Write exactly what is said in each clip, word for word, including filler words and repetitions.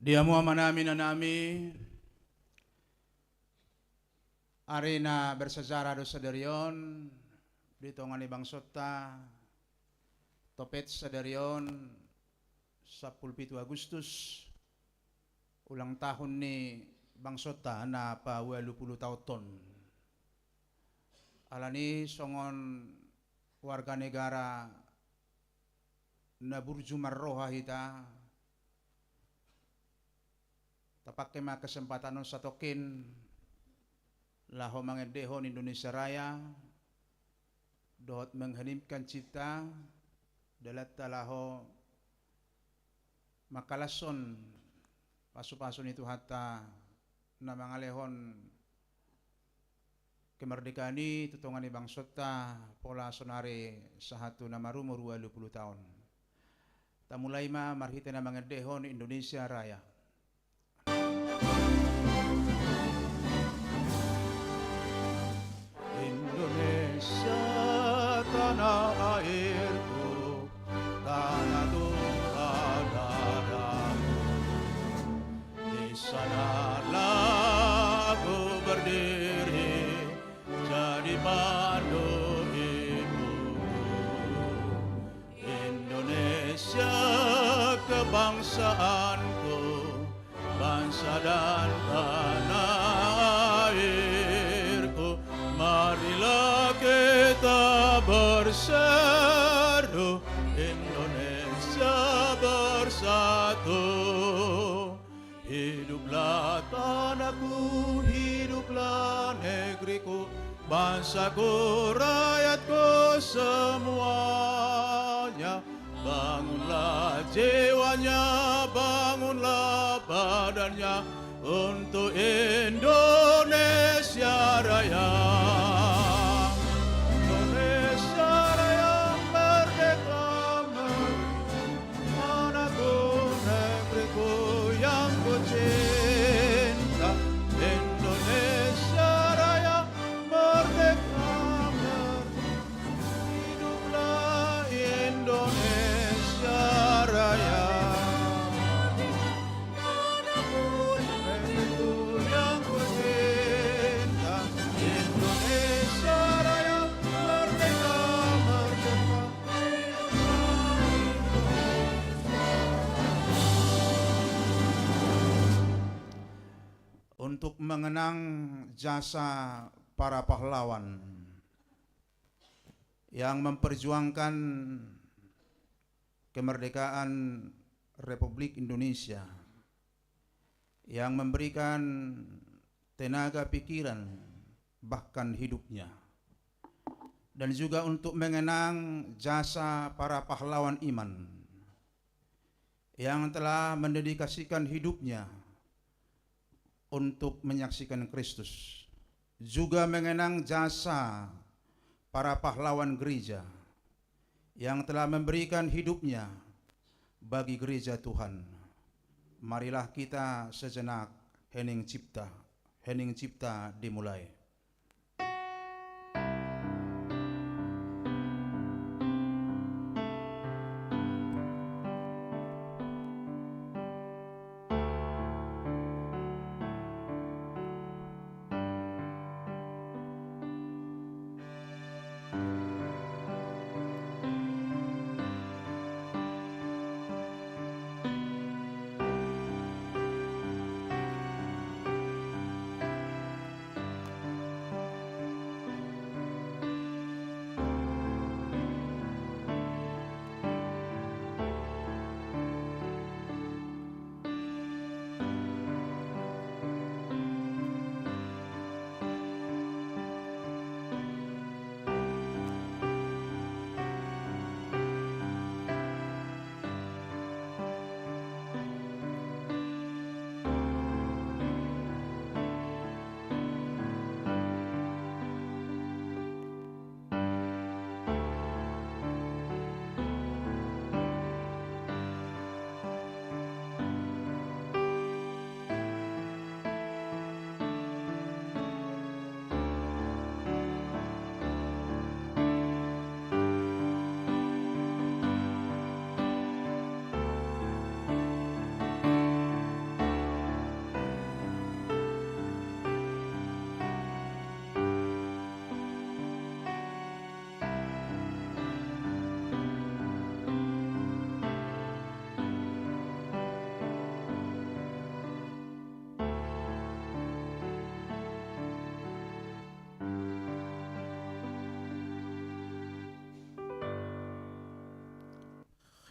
Di hamu amanami, inanami, ari na bersejarah do sadari on di tonga ni bangsonta, topet sadari on, sampulu pitu Agustus, ulang tahun ni bangsonta na paualu pulu taon on. Alani songon warga negara na burju marroha hita, tapake ma kesempatan on satongkin laho mangendehon Indonesia Raya, dohot mengheningkan cipta, dalanta laho mangkalashon pasupasu ni Tuhanta na mangalehon kemerdekaan i tu tonga ni bangsonta pola sonari sahat tu na marumur ualu pulu taon. Tamulai ma marhite na mangendehon Indonesia Raya. Indonesia tanah airku, tanah tumpah darahku. Di sanalah ku berdiri, jadi pandu ibuku. Indonesia kebangsaanku, bangsa dan tanah airku, marilah kita berseru, Indonesia bersatu. Hiduplah tanahku, hiduplah negeriku, bangsaku, rakyatku semuanya. Bangunlah jiwanya, bangunlah badannya untuk Indonesia Raya. Indonesia Raya merdeka, merdeka. Tanahku, negeriku yang ku cinta, Indonesia Raya, merdeka, merdeka. Hiduplah Indonesia Raya. Tanahku, negeriku yang ku cinta, Indonesia Raya, merdeka, merdeka. Untuk mengenang jasa para pahlawan yang memperjuangkan kemerdekaan Republik Indonesia, yang memberikan tenaga pikiran, bahkan hidupnya. Dan juga untuk mengenang jasa para pahlawan iman yang telah mendedikasikan hidupnya untuk menyaksikan Kristus. Juga mengenang jasa para pahlawan gereja yang telah memberikan hidupnya bagi gereja Tuhan. Marilah kita sejenak hening cipta, hening cipta dimulai.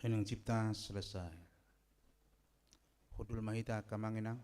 Inang cipta selesai. Hundul ma hita angka amang inang.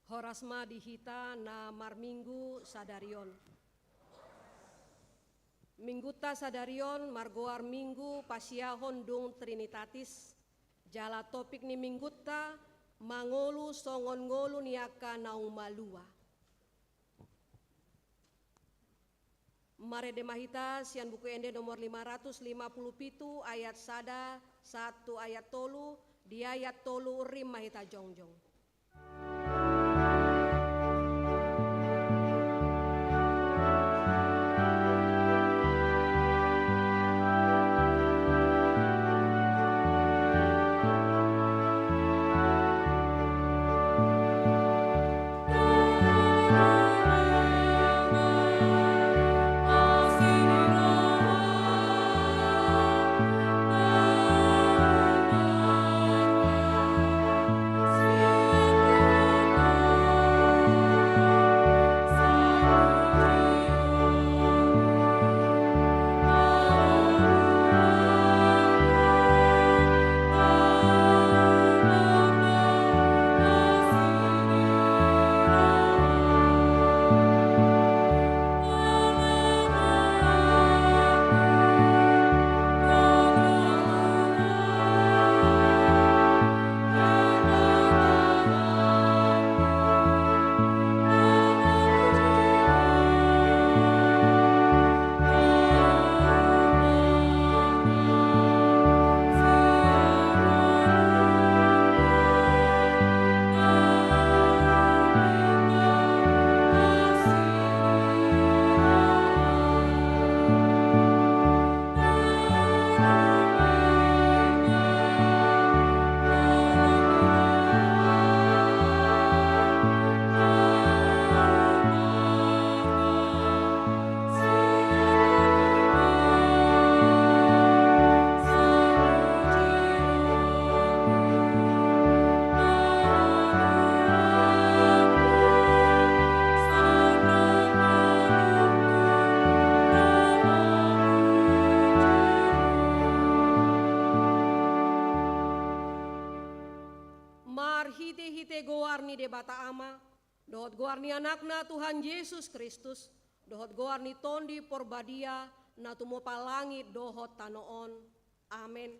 Horas ma di hita na marminggu sadari on. Minggunta sadari on margoar Minggu Pasiahon dung Trinitatis, jala topik ni minggunta mangolu songon ngolu ni angka naung malua. Marende ma hita sian Buku Ende nomor lima ratus lima puluh pitu, ayat sada sahat tu ayat tolu. Di ayat tolu rim ma hita jongjong. Marhitehite goar ni Debata Ama, dohot goar ni Anakna Tuhan Jesus Kristus, dohot goar ni Tondi Porbadia, na tumompa langit dohot tano on. Amen.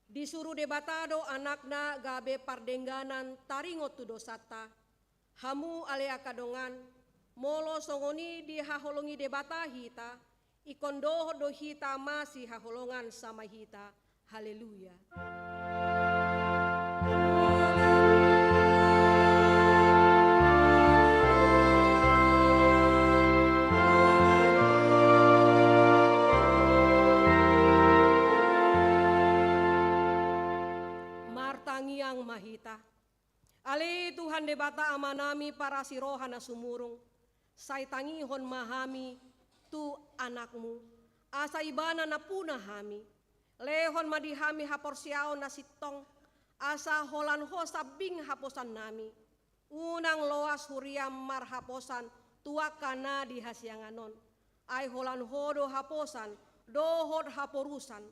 Disuru Debata do Anakna gabe pardengganan taringot tu dosanta. Hamu ale angka dongan, molo songon i dihaholongi Debata hita, ingkon dohot do hita masihaholongan sama hita. Haleluya. Martangiang ma hita. Ale Tuhan Debata Amanami parasi roha na sumurung, sai tangihon ma hami tu Anakmu, asa Ibana nampuna hami. Lehon ma di hami haporseaon na sintong, asa holan Ho sambing haposannami. Unang loas huriam marhaposan tu angka na di hasiangan on. Ai holan Ho do haposan dohot haporusan.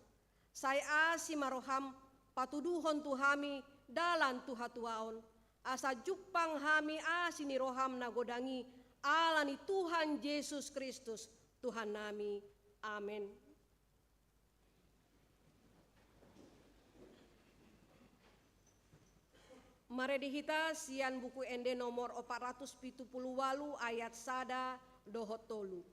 Sai asi ma roham patuduhon tu hami dalan tu hatuaon, asa jumpang hami asi ni roham na godang i, ala ni Tuhan Jesus Kristus Tuhannami. Amen. Marende hita sian Buku Ende nomor opat ratus pitu pulu ualu ayat sada dohot tolu.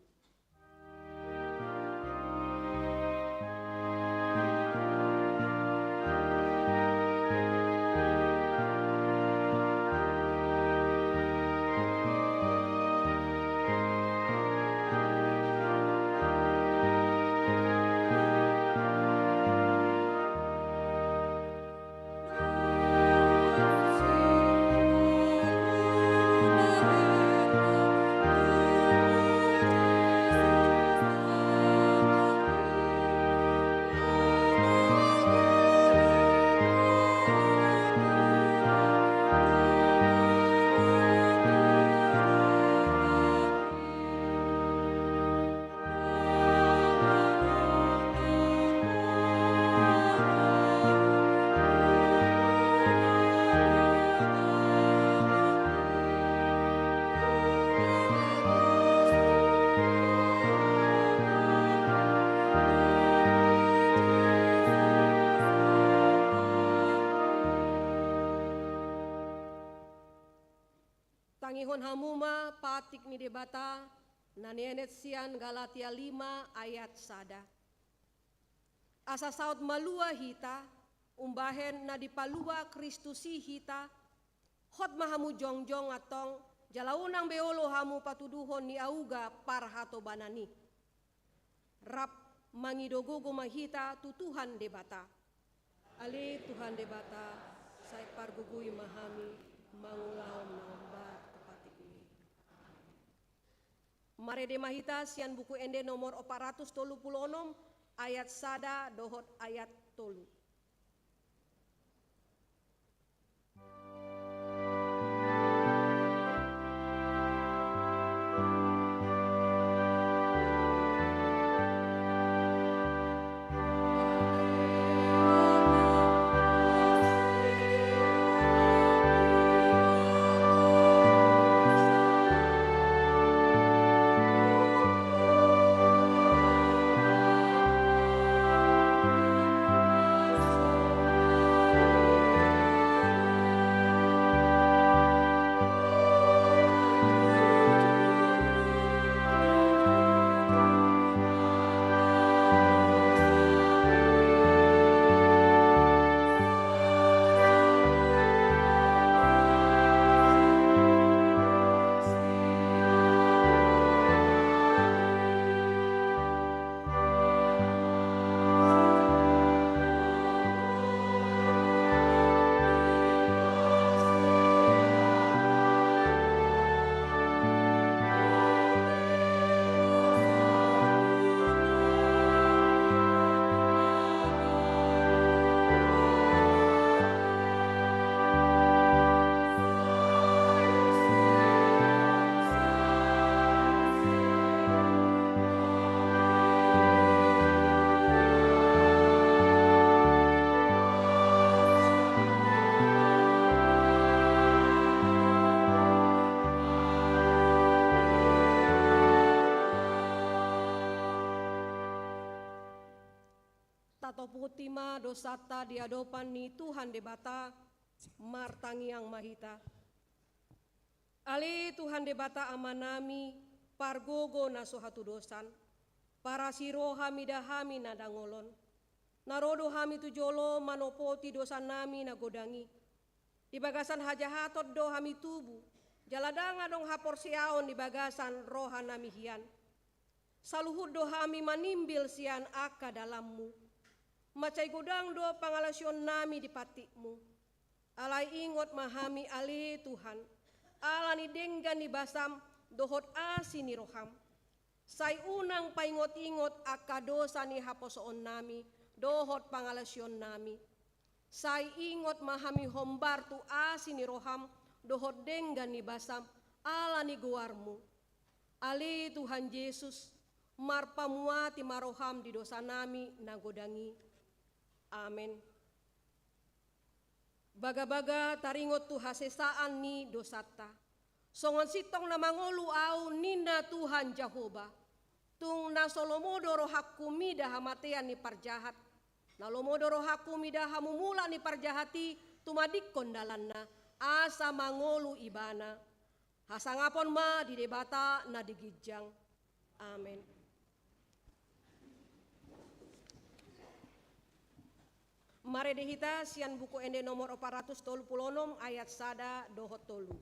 Tangihon hamu ma patik ni Debata na nienet sian Galatia lima ayat sada. Asa saut malua hita, umbahen na dipalua Kristus i hita, hot ma hamu jongjong antong, jala unang be olo hamu patuduhon ni auga parhatobanan i. Rap mangido gogo ma hita tu Tuhan Debata. Ale Tuhan Debata, sai pargogoi ma hami mangulahon na hombar tu patikmi. Marende ma hita sian Buku Ende nomor opat ratus tolu pulu onom, ayat sada dohot ayat tolu. Tatopoti ma dosanta di adopan ni Tuhan Debata, martangiang ma hita. Ale Tuhan Debata Amanami, pargogo na so hatudosan, parasi roha mida hami na dangol on. Na ro do hami tu jolo manopoti dosanami na godang i. Di bagasan hajahaton do hami tubu, jala ndang adong haporseaon di bagasan rohanami hian. Saluhut do hami manimbil sian angka dalanmu. Mansai godang do pangalaosionnami di patikmu. Alai ingot ma hami ale Tuhan, ala ni denggan ni basam dohot asi ni roham. Sai unang paingot-ingot angka dosa ni haposoonnami dohot pangalaosionnami. Sai ingot ma hami hombar tu asi ni roham dohot denggan ni basam ala ni goarmu. Ale Tuhan Jesus, marpamuati ma roham di dosanami na godang i. Amen. Bagabaga taringot tu hasesaan ni dosanta. Songon sintong na mangolu ahu ninna Tuhan Jahowa. Tung na so lomo do rohangku mida hamatean ni parjahat. Na lomo do rohangku mida hamumula ni parjahat i tumadingkon dalanna, asa mangolu ibana. Hasangapon ma di Debata na di ginjang. Amen. Marende hita sian Buku Ende nomor opat ratus tolu pulu onom ayat sada dohot tolu.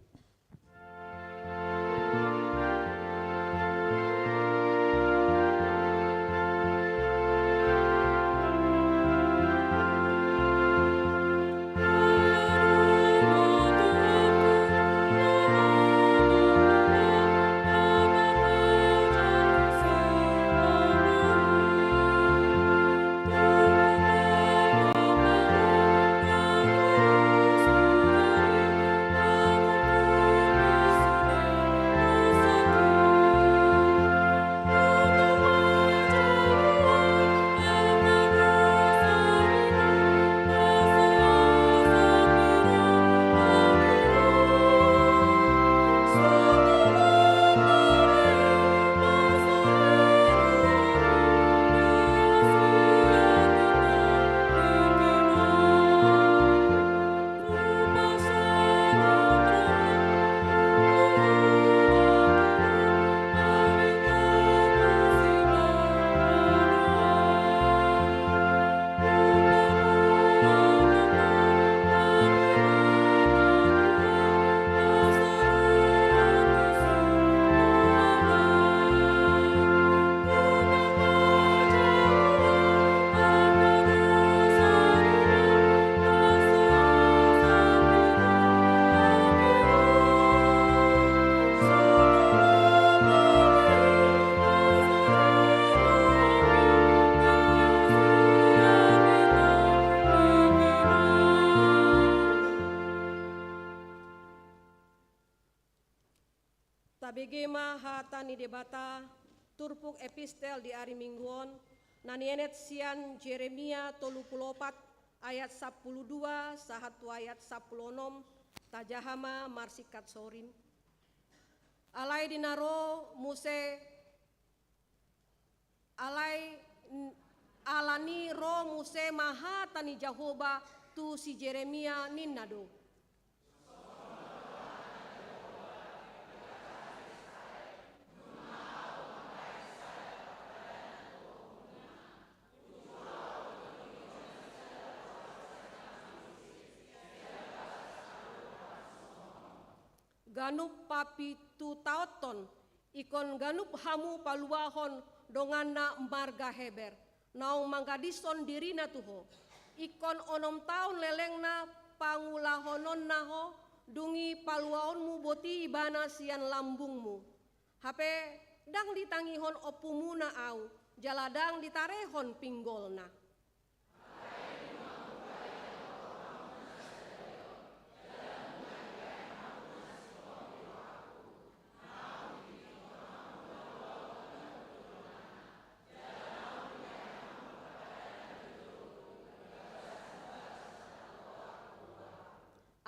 Tabege ma hata ni Debata, turpuk epistel di ari Minggu on, na nienet sian Jeremia tolu pulu opat ayat sampulu dua sahat tu ayat sampulu onom. Tajaha ma marsingkat sorin. Alai di na ro muse Alai n-, ala ni ro muse ma hata ni Jahowa tu si Jeremia, ninna do: Ganup papitutaonhon, ingkon ganup hamu paluahon donganna marga Heber, naung manggadishon dirina tu ho. Ingkon onom taon lelengna pangulahononna ho, dung i paluaonmu boti ibana sian lambungmu. Hape ndang ditangihon ompumuna ahu, jala ndang ditarehon pinggolna.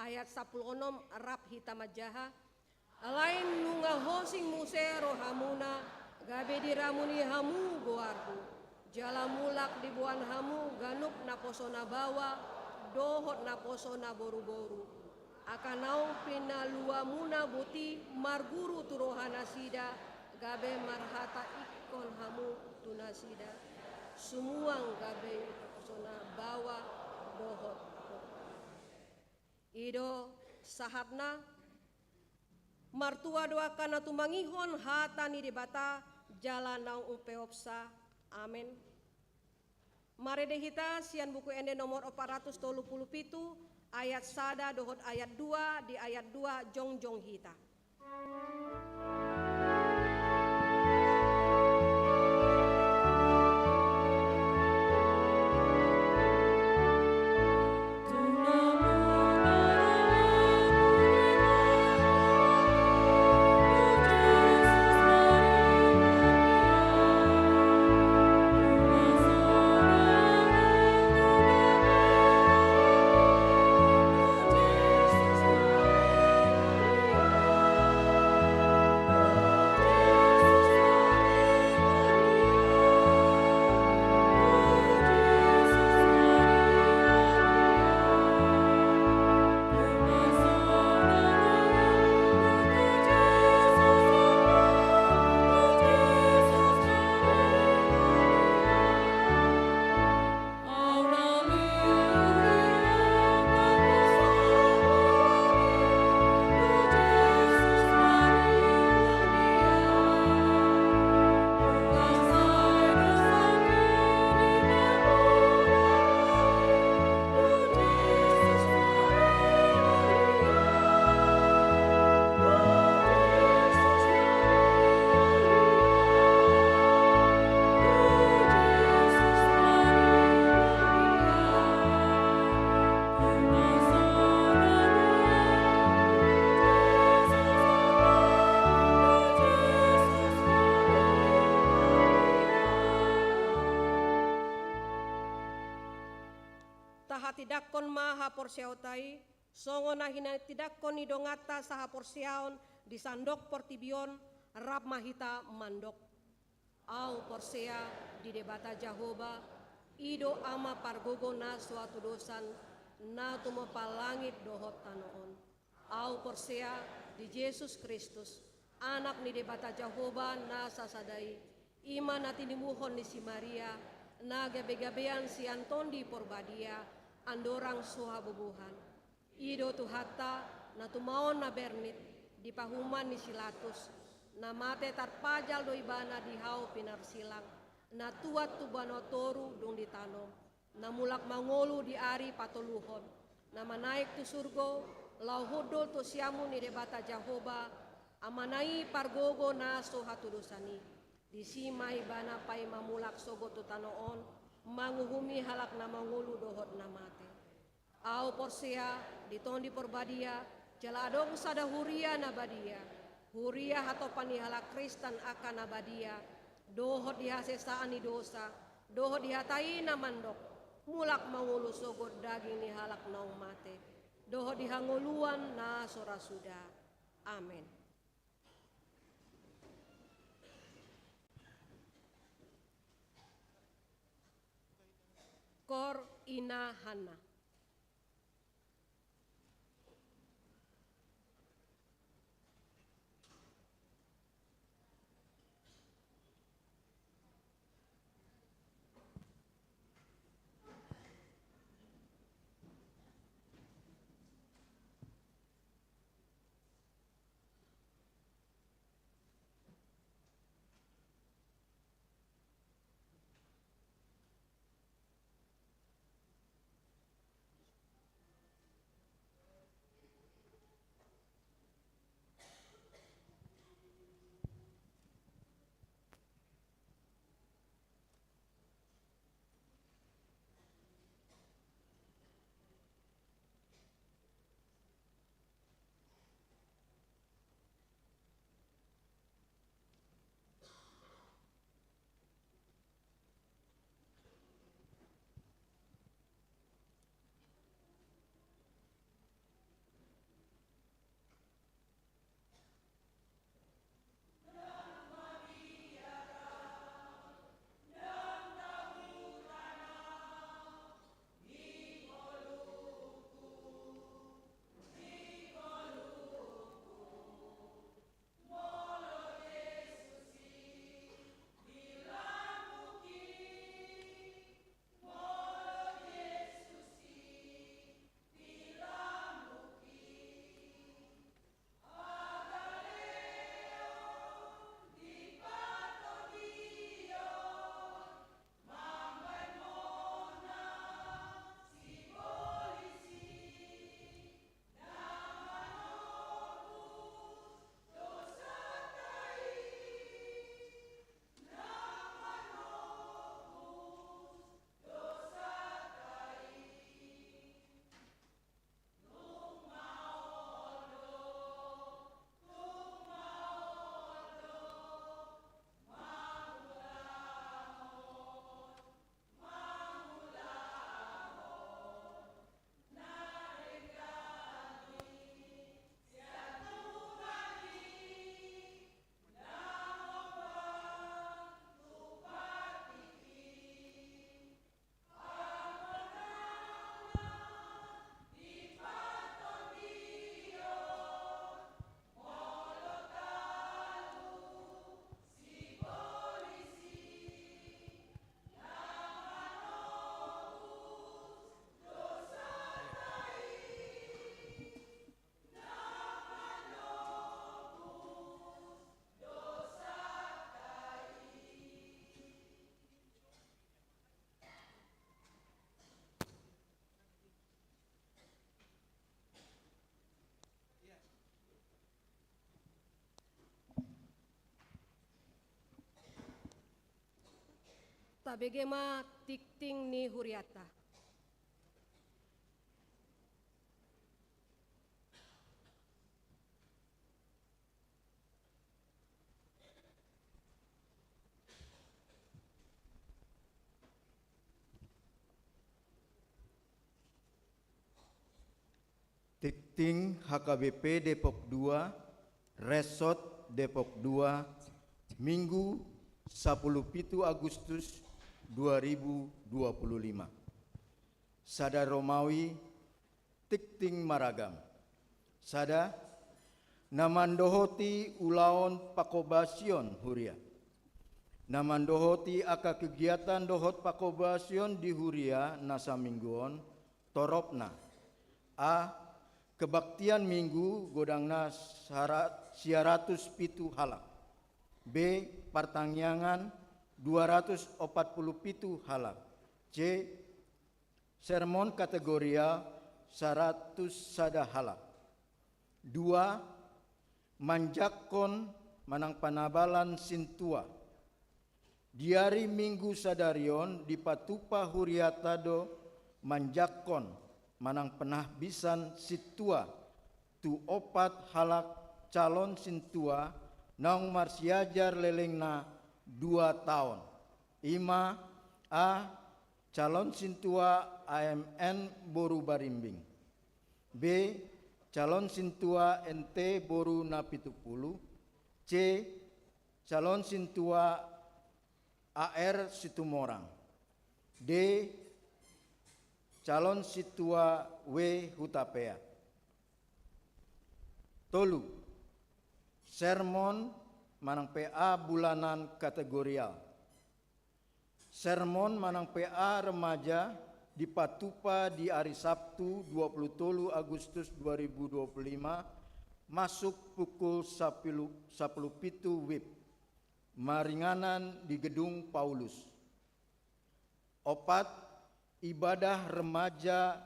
Ayat sampulu onom, rap hita manjaha. Alai nunga hosing muse rohamuna, gabe diramuni hamu goarhu, jala mulak diboan hamu ganup naposona baoa dohot naposona boruboru, angka naung pinaluamuna boti marguru tu rohanasida, gabe marhata ingkon hamu tu nasida, sumuang gabe naposona baoa dohot. I do sahatna. Martua do angka na tumangihon hata ni Debata jala naung umpeopsa. Amen. Marende hita sian Buku Ende nomor opat ratus tolu pulu pitu, ayat sada dohot ayat dua. Di ayat dua jongjong hita. Tahatindangkon ma haporseaonta i, songon na hinatindangkon ni donganta sahaporseaon di sandok portibi on. Rap ma hita mandok. Ahu porsea di Debata Jahowa, i do Ama pargogo na so hatudosan, na tumompa langit dohot tano on. Ahu porsea di Jesus Kristus, Anak ni Debata Jahowa na sasada i, i ma na tinimuhon ni si Maria, na gabegabean sian Tondi Porbadia, andorang so habubuhan. I do Tuhanta, na tumaon na bernit, di pahuman ni si Latus, na mate tarpajal do ibana di hau pinarsilang, na tuat tu banua toru dung ditanom, na mulak mangolu di ari patoluhon, na manaek tu surgo, laho hundul tu siamun ni Debata Jahowa, Amana i pargogo na so hatudosan i. Disi ma ibana paima mulak sogot tu tano on, manguhumi halak na mangolu dohot na mate. Ahu porsea di Tondi Porbadia, jala adong sada huria na badia. Huria hatopan ni halak Kristen angka na badia, dohot di hasesaan ni dosa, dohot di hata i na mandok, mulak ma ngolu sogot daging ni halak naung mate, dohot di hangoluan na so ra suda. Amen. Koor Ina Hanna. Tabege ma tingting ni hurianta. Tingting H K B P Depok dua, Ressort Depok dua, Minggu, sapuluh pitu Agustus dua ribu dua puluh lima. Sada Romawi, tingting maragam. Sada, na mandohoti ulaon pangkobasion huria. Na mandohoti angka kegiatan dohot pangkobasion di huria na saminggu on, toropna. A, kebaktian Minggu godangna sara-, sia ratus pitu halak. B, partangiangan dua ratus opat puluh pitu halak. C, sermon kategoria saratus sada halak. Dua, manjangkon manang panabalan sintua. Di ari Minggu sadari on dipatupa huriata do manjangkon manang penahbisan sintua tu opat halak calon sintua naung marsiajar lelengna dua taon. I ma A, calon sintua A M N boru Barimbing. B, calon sintua N T boru Napitupulu. C, calon sintua A R Situmorang. D, calon sintua W Hutapea. Tolu, sermon manang P A bulanan kategorial. Sermon manang P A remaja dipatupa di ari Sabtu dua puluh tolu Agustus dua ribu dua puluh lima, masuk pukul sapuluh, sapuluh pitu WIB, maringanan di Gedung Paulus. Opat, ibadah remaja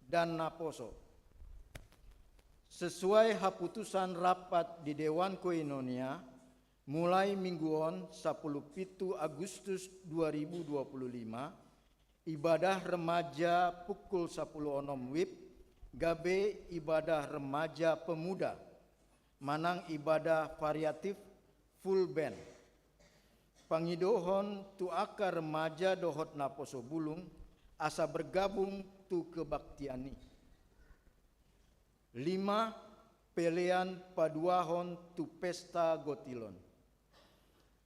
dan naposo. Sesuai haputusan rapat di Dewan Koinonia, mulai minggu on, sapuluh pitu Agustus dua ribu dua puluh lima, ibadah remaja pukul sapuluh onom WIB, gabe ibadah remaja pemuda, manang ibadah variatif full band. Pangidohon tu angka remaja dohot naposo bulung, asa bergabung tu kebaktian i. Lima, pelean paduahon tu pesta gotilon.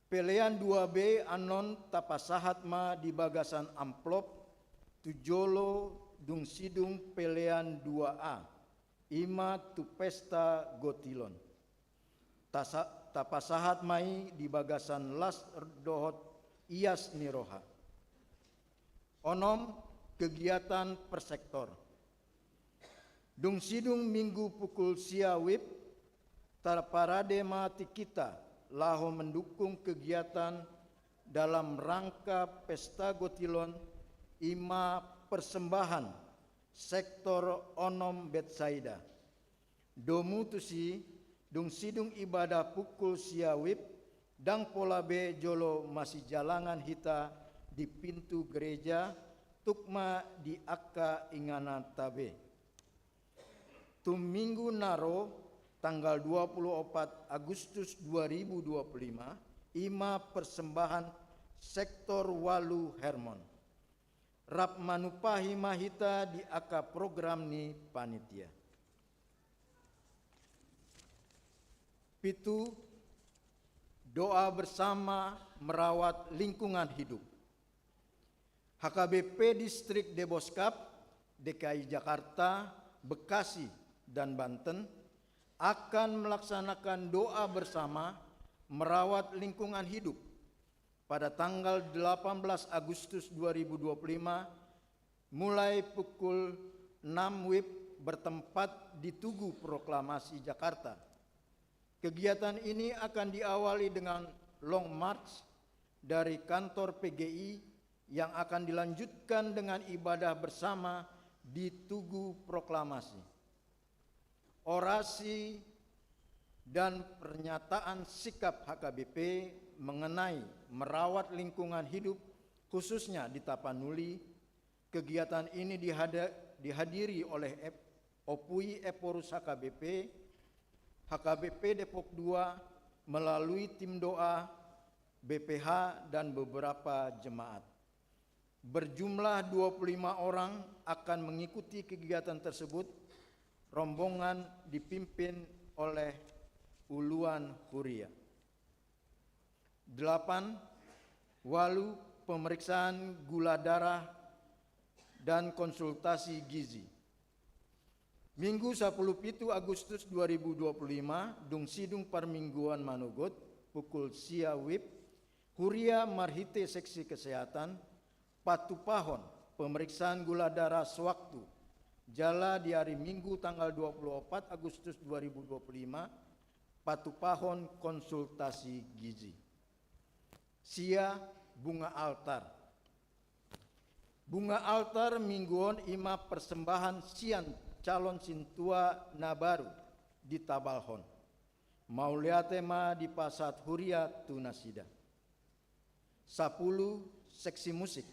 Pelean dua B annon tapasahat ma di bagasan amplop tu jolo dung sidung pelean dua A, i ma tu pesta gotilon. Tasa-, tapasahat ma i di bagasan las dohot ias ni roha. Onom, kegiatan per sektor. Dung sidung minggu pukul sia WIB, tarparade ma tingkinta laho mendukung kegiatan dalam rangka pesta gotilon, i ma persembahan sektor onom Betsaida. Domu tusi, dung sidung ibadah pukul sia WIB, ndang pola be jolo masijalangan hita di pintu gereja, tuk ma di angka ingananta be. Tu minggu na ro, tanggal dua puluh opat Agustus dua ribu dua puluh lima, i ma persembahan sektor walu Hermon. Rap manumpahi ma hita di angka program ni panitia. Pitu, doa bersama merawat lingkungan hidup. H K B P Distrik Deboskap, D K I Jakarta, Bekasi, dan Banten akan melaksanakan doa bersama merawat lingkungan hidup pada tanggal delapan belas Agustus dua ribu dua puluh lima, mulai pukul enam WIB, bertempat di Tugu Proklamasi Jakarta. Kegiatan ini akan diawali dengan long march dari kantor P G I yang akan dilanjutkan dengan ibadah bersama di Tugu Proklamasi. Orasi dan pernyataan sikap H K B P mengenai merawat lingkungan hidup, khususnya di Tapanuli. Kegiatan ini dihada-, dihadiri oleh Ep-, Opui Ephorus H K B P, H K B P Depok dua, melalui tim doa, B P H, dan beberapa jemaat. Berjumlah dua puluh lima orang akan mengikuti kegiatan tersebut, rombongan dipimpin oleh uluan huria. Delapan, walu, pemeriksaan gula darah dan konsultasi gizi. Minggu sapuluh pitu Agustus dua ribu dua puluh lima, dung sidung parmingguan manogot, pukul sia WIB, huria marhite seksi kesehatan patupahon pemeriksaan gula darah sewaktu, jala di hari Minggu tanggal dua puluh opat Agustus dua ribu dua puluh lima, patupahon konsultasi gizi. Sia, bunga altar. Bunga altar minggu on i ma persembahan sian calon sintua na baru ditabalhon. Mauliate ma dipasahat huria tu nasida. Sapuluh, seksi musik.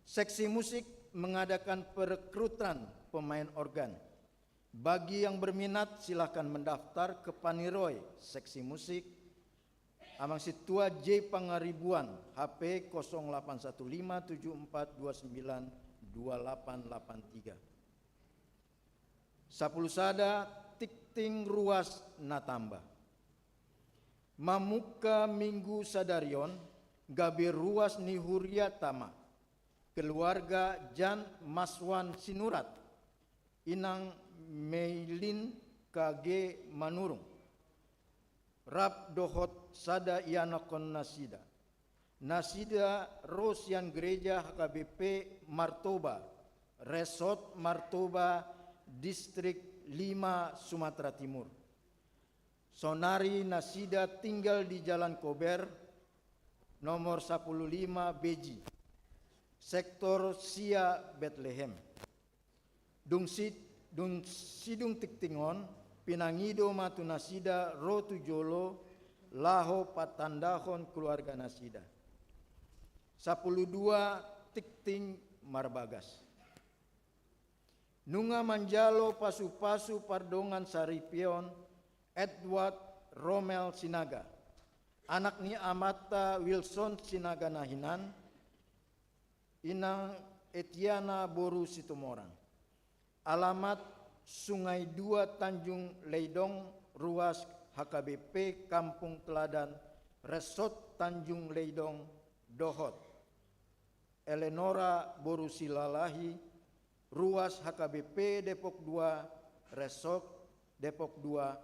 Seksi musik mengadakan perekrutan pemain organ. Bagi yang berminat, silahkan mendaftar ke Paniroy, seksi musik, Amang Sintua J Pangaribuan, H P kosong delapan satu lima tujuh empat dua sembilan dua delapan delapan tiga. Sapulu sada, tingting ruas na tamba. Mamungka minggu sadari on, gabe ruas ni huria tama, keluarga Jan Maswan Sinurat, Inang Meilin K G Manurung, rap dohot sada ianakhon nasida. Nasida ro sian gereja H K B P Martoba, Resort Martoba, Distrik lima, Sumatera Timur. Saonari nasida tinggal di Jalan Kober, nomor sapulu lima B J, sektor sia Betlehem. Dung si-, dung sidung tingting on, pinangido ma tu nasida ro tu jolo laho patandahon keluarga nasida. Sapulu dua, tingting marbagas. Nunga manjalo pasupasu pardongan saripeon Edward Romel Sinaga, anak ni amanta Wilson Sinaga na hinan, Inang Etiana boru Situmorang. Alamat Sungai Dua, Tanjung Leidong, ruas H K B P Kampung Teladan, Resort Tanjung Leidong, dohot Eleonora boru Silalahi, ruas H K B P Depok Dua, Resort Depok Dua,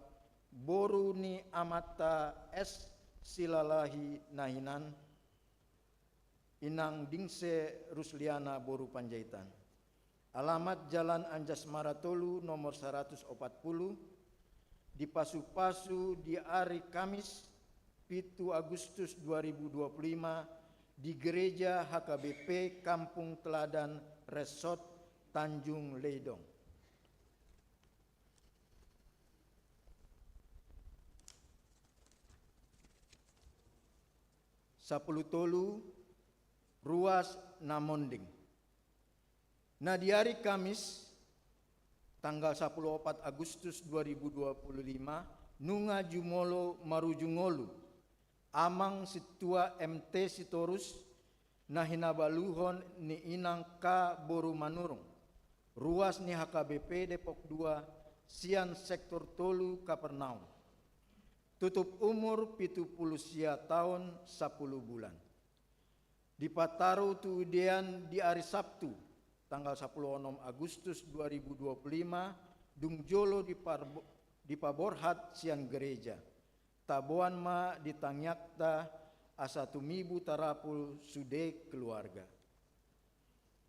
boru ni amanta S Silalahi na hinan, Inang Dingse Rusliana boru Panjaitan. Alamat Jalan Anjasmara tolu, nomor saratus opat pulu, dipasupasu di ari Kamis, pitu Agustus dua ribu dua puluh lima, di Gereja H K B P Kampung Teladan, Resort Tanjung Leidong. Sapulu tolu, ruas na monding. Na di ari Kamis, tanggal sapulu opat Agustus dua ribu dua puluh lima, nunga jumolo marujung ngolu Amang Sintua M T Sitorus, na hinabaluhon ni Inang K boru Manurung, ruas ni H K B P Depok Dua, sian sektor tolu Kapernaum. Tutup umur pitu pulu sia taon sapulu bulan. Dipataru tu udean di ari Sabtu, tanggal sapulu onom Agustus dua ribu dua puluh lima, dung jolo diparbo-, dipaborhat sian gereja. Taboan ma di tangiangta asa tumibu tarapul sude keluarga.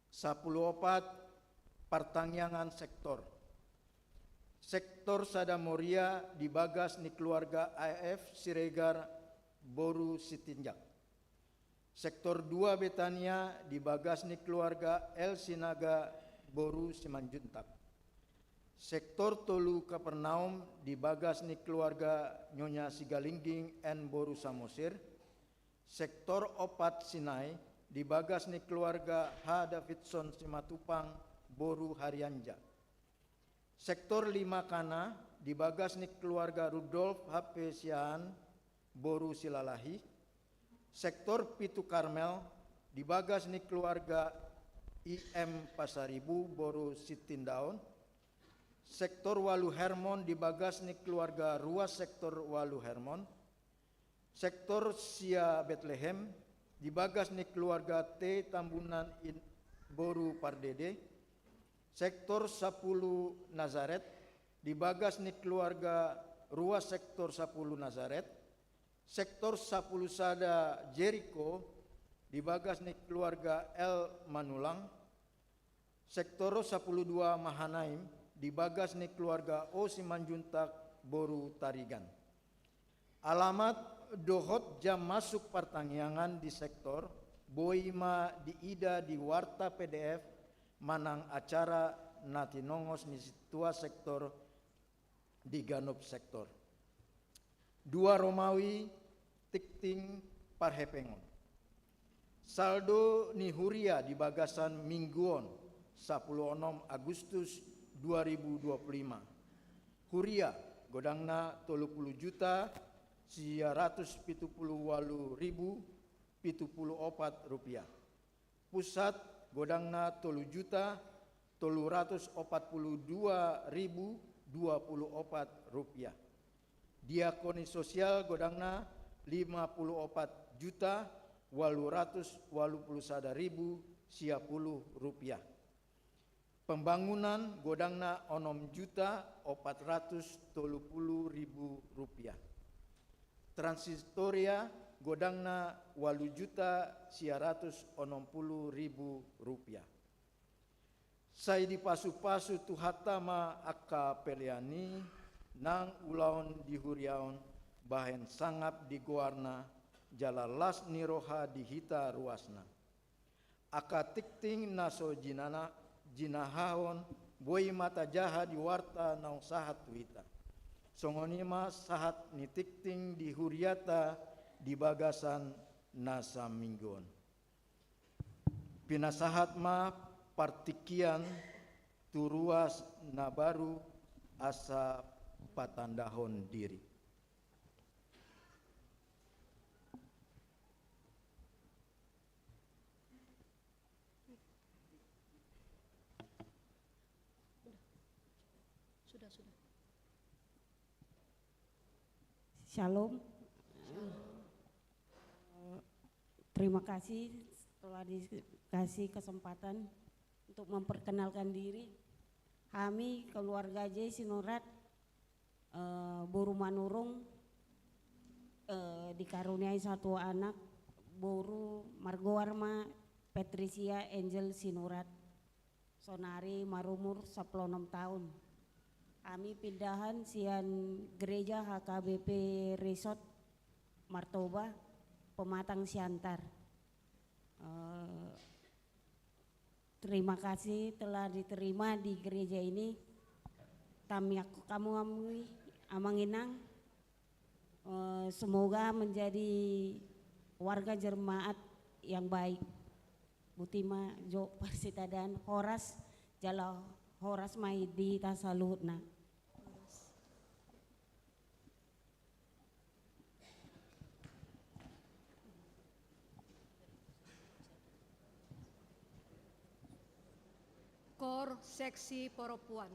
Sapulu opat, partangiangan sektor. Sektor sada Moria di bagas ni keluarga A F Siregar boru Sitinjak. Sektor dua Betania di bagas ni keluarga L Sinaga boru Simanjuntak. Sektor tolu Kapernaum di bagas ni keluarga Nyonya Sigalingging N boru Samosir. Sektor opat Sinai di bagas ni keluarga H Davidson Simatupang boru Harianja. Sektor lima Kana di bagas ni keluarga Rudolf H P Siahaan boru Silalahi. Sektor pitu Karmel di bagas ni keluarga I M Pasaribu boru Sitindaon. Sektor walu Hermon di bagas ni keluarga ruas sektor walu Hermon. Sektor sia Betlehem di bagas ni keluarga T Tambunan in boru Pardede. Sektor sapulu Nazaret di bagas ni keluarga ruas sektor sapulu Nazaret. Sektor sapulu sada Jeriko di bagas ni keluarga L Manulang. Sektor sapulu dua Mahanaim di bagas ni keluarga O Simanjuntak boru Tarigan. Alamat dohot jam masuk partangiangan di sektor boi ma diida di warta P D F manang acara na tinongos ni sintua sektor di ganup sektor. Dua Romawi, tingting parhepengon. Saldo ni huria di bagasan minggu on, sapulu onom Agustus dua ribu dua puluh lima. Huria, godangna tolu pulu juta sia ratus pitu pulu ualu ribu pitu pulu opat rupiah. Pusat, godangna tolu juta tolu ratus opat pulu dua ribu dua pulu opat rupiah. Diakoni sosial, godangna lima pulu opat juta ualu ratus ualu pulu sada ribu sia pulu rupiah. Pembangunan, godangna onom juta opat ratus tolu pulu ribu rupiah. Transitoria, godangna ualu juta sia ratus onom pulu ribu rupiah. Sai dipasupasu Tuhanta ma angka pelean i, nang ulaon di huria on, bahen sangap di goarna, jala las ni roha di hita ruasna. Angka tingting na so jinana-, jinahahon, boi ma tajaha di warta naung sahat tu hita. Songon i ma sahat ni tingting di huriata di bagasan na saminggu on. Pinasahat ma partingkian tu ruas na baru asa patandahon diri. Sudah, sudah. Shalom. Eh, terima kasih telah dikasih kesempatan untuk memperkenalkan diri. Hami keluarga J Sinurat, eh, boru Manurung, eh, dikaruniai satu anak, boru margoar ma Patricia Angel Sinurat. Sonari marumur sampulu onom taon. Hami pindahan sian gereja H K B P Resort Martoba, Pematang Siantar. Eh, terima kasih telah diterima di gereja ini. Tamiangkon hamu, amang inang, eh, semoga menjadi warga jemaat yang baik. Boti ma jo parsitandaan, horas, jala horas ma i di hita saluhutna. Koor seksi perempuan.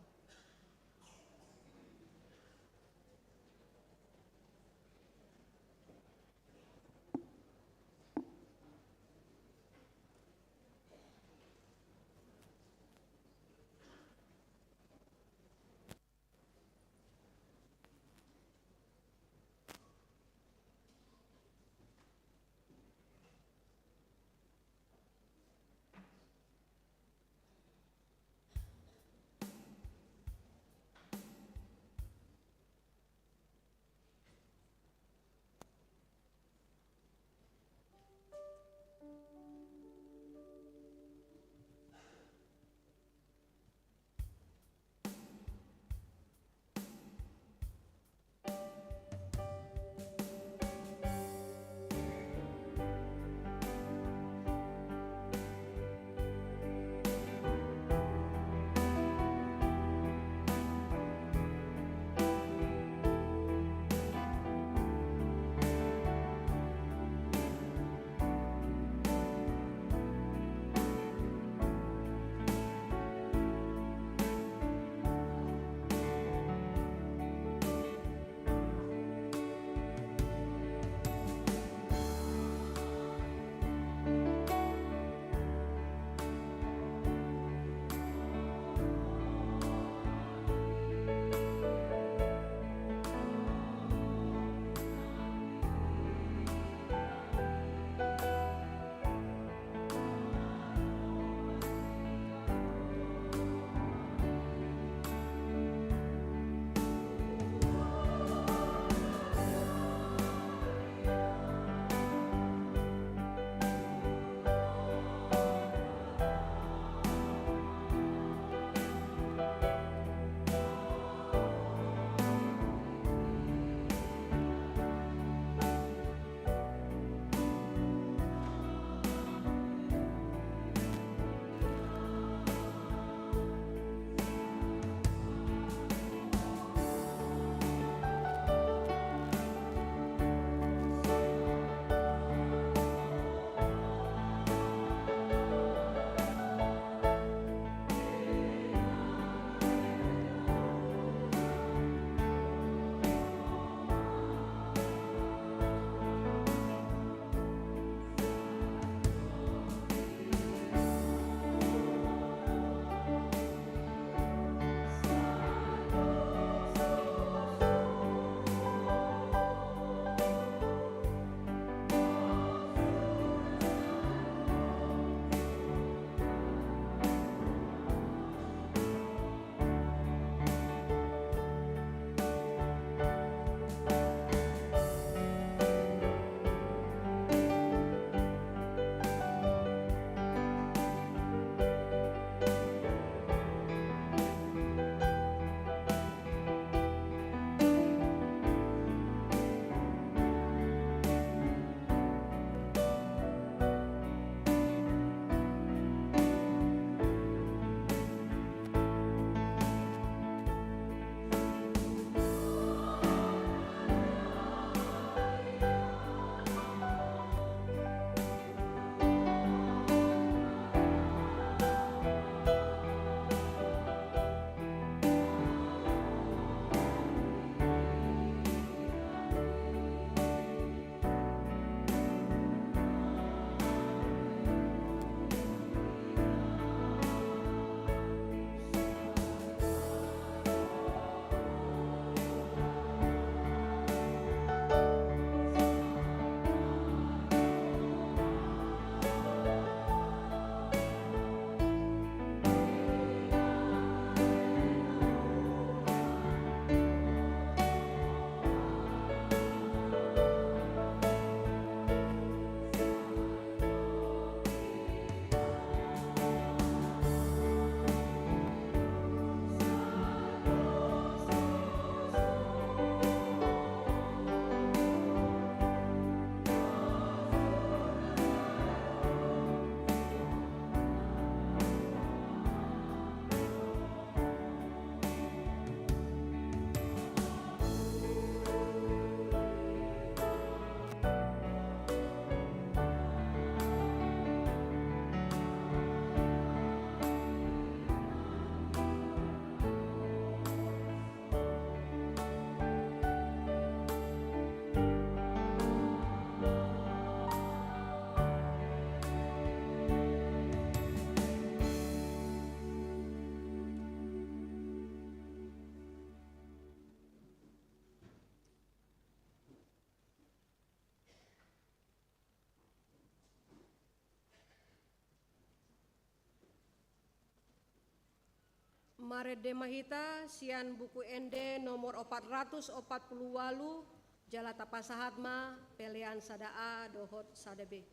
Marende ma hita sian Buku Ende nomor opat ratus opat pulu ualu, jala tapasahat ma pelean sada A dohot sada B.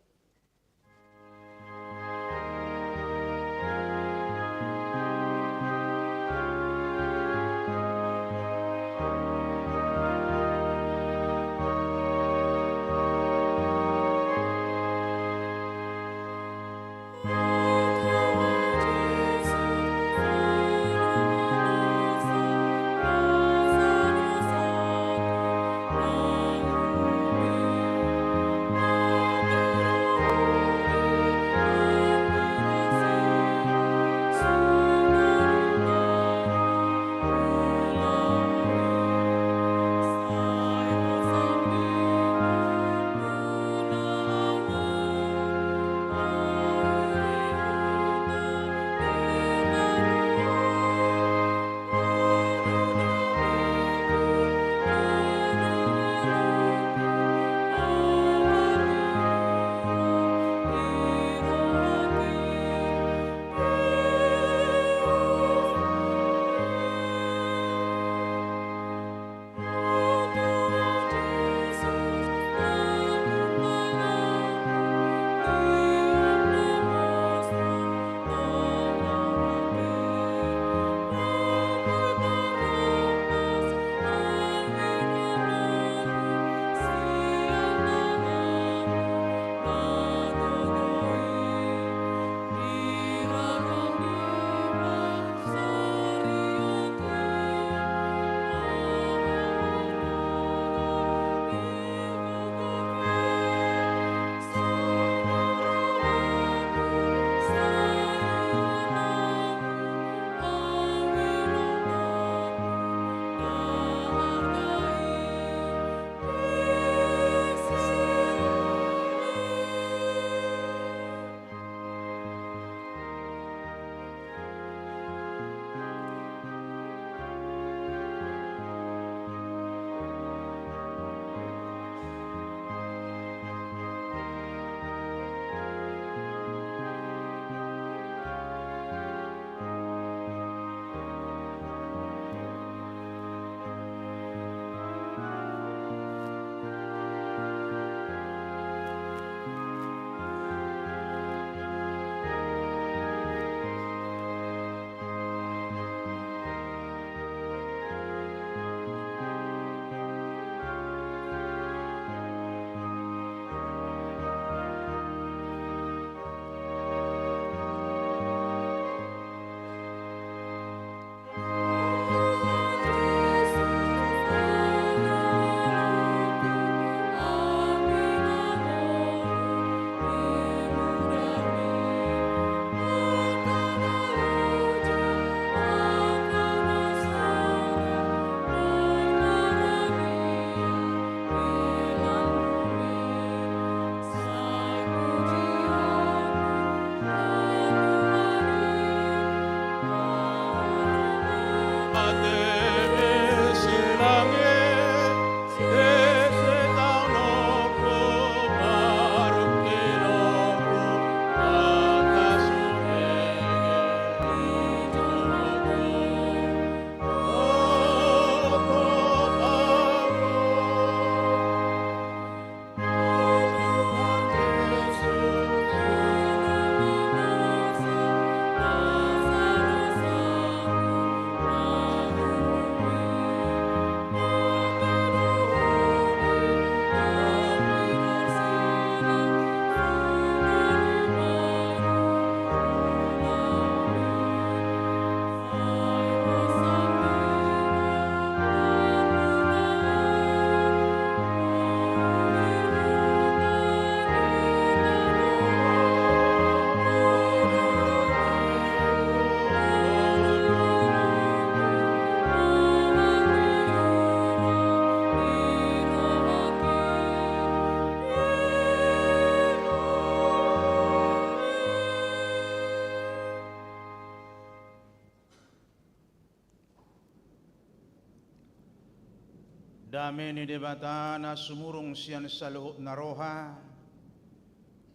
Dame ni Debata na sumurung sian saluhut na roha,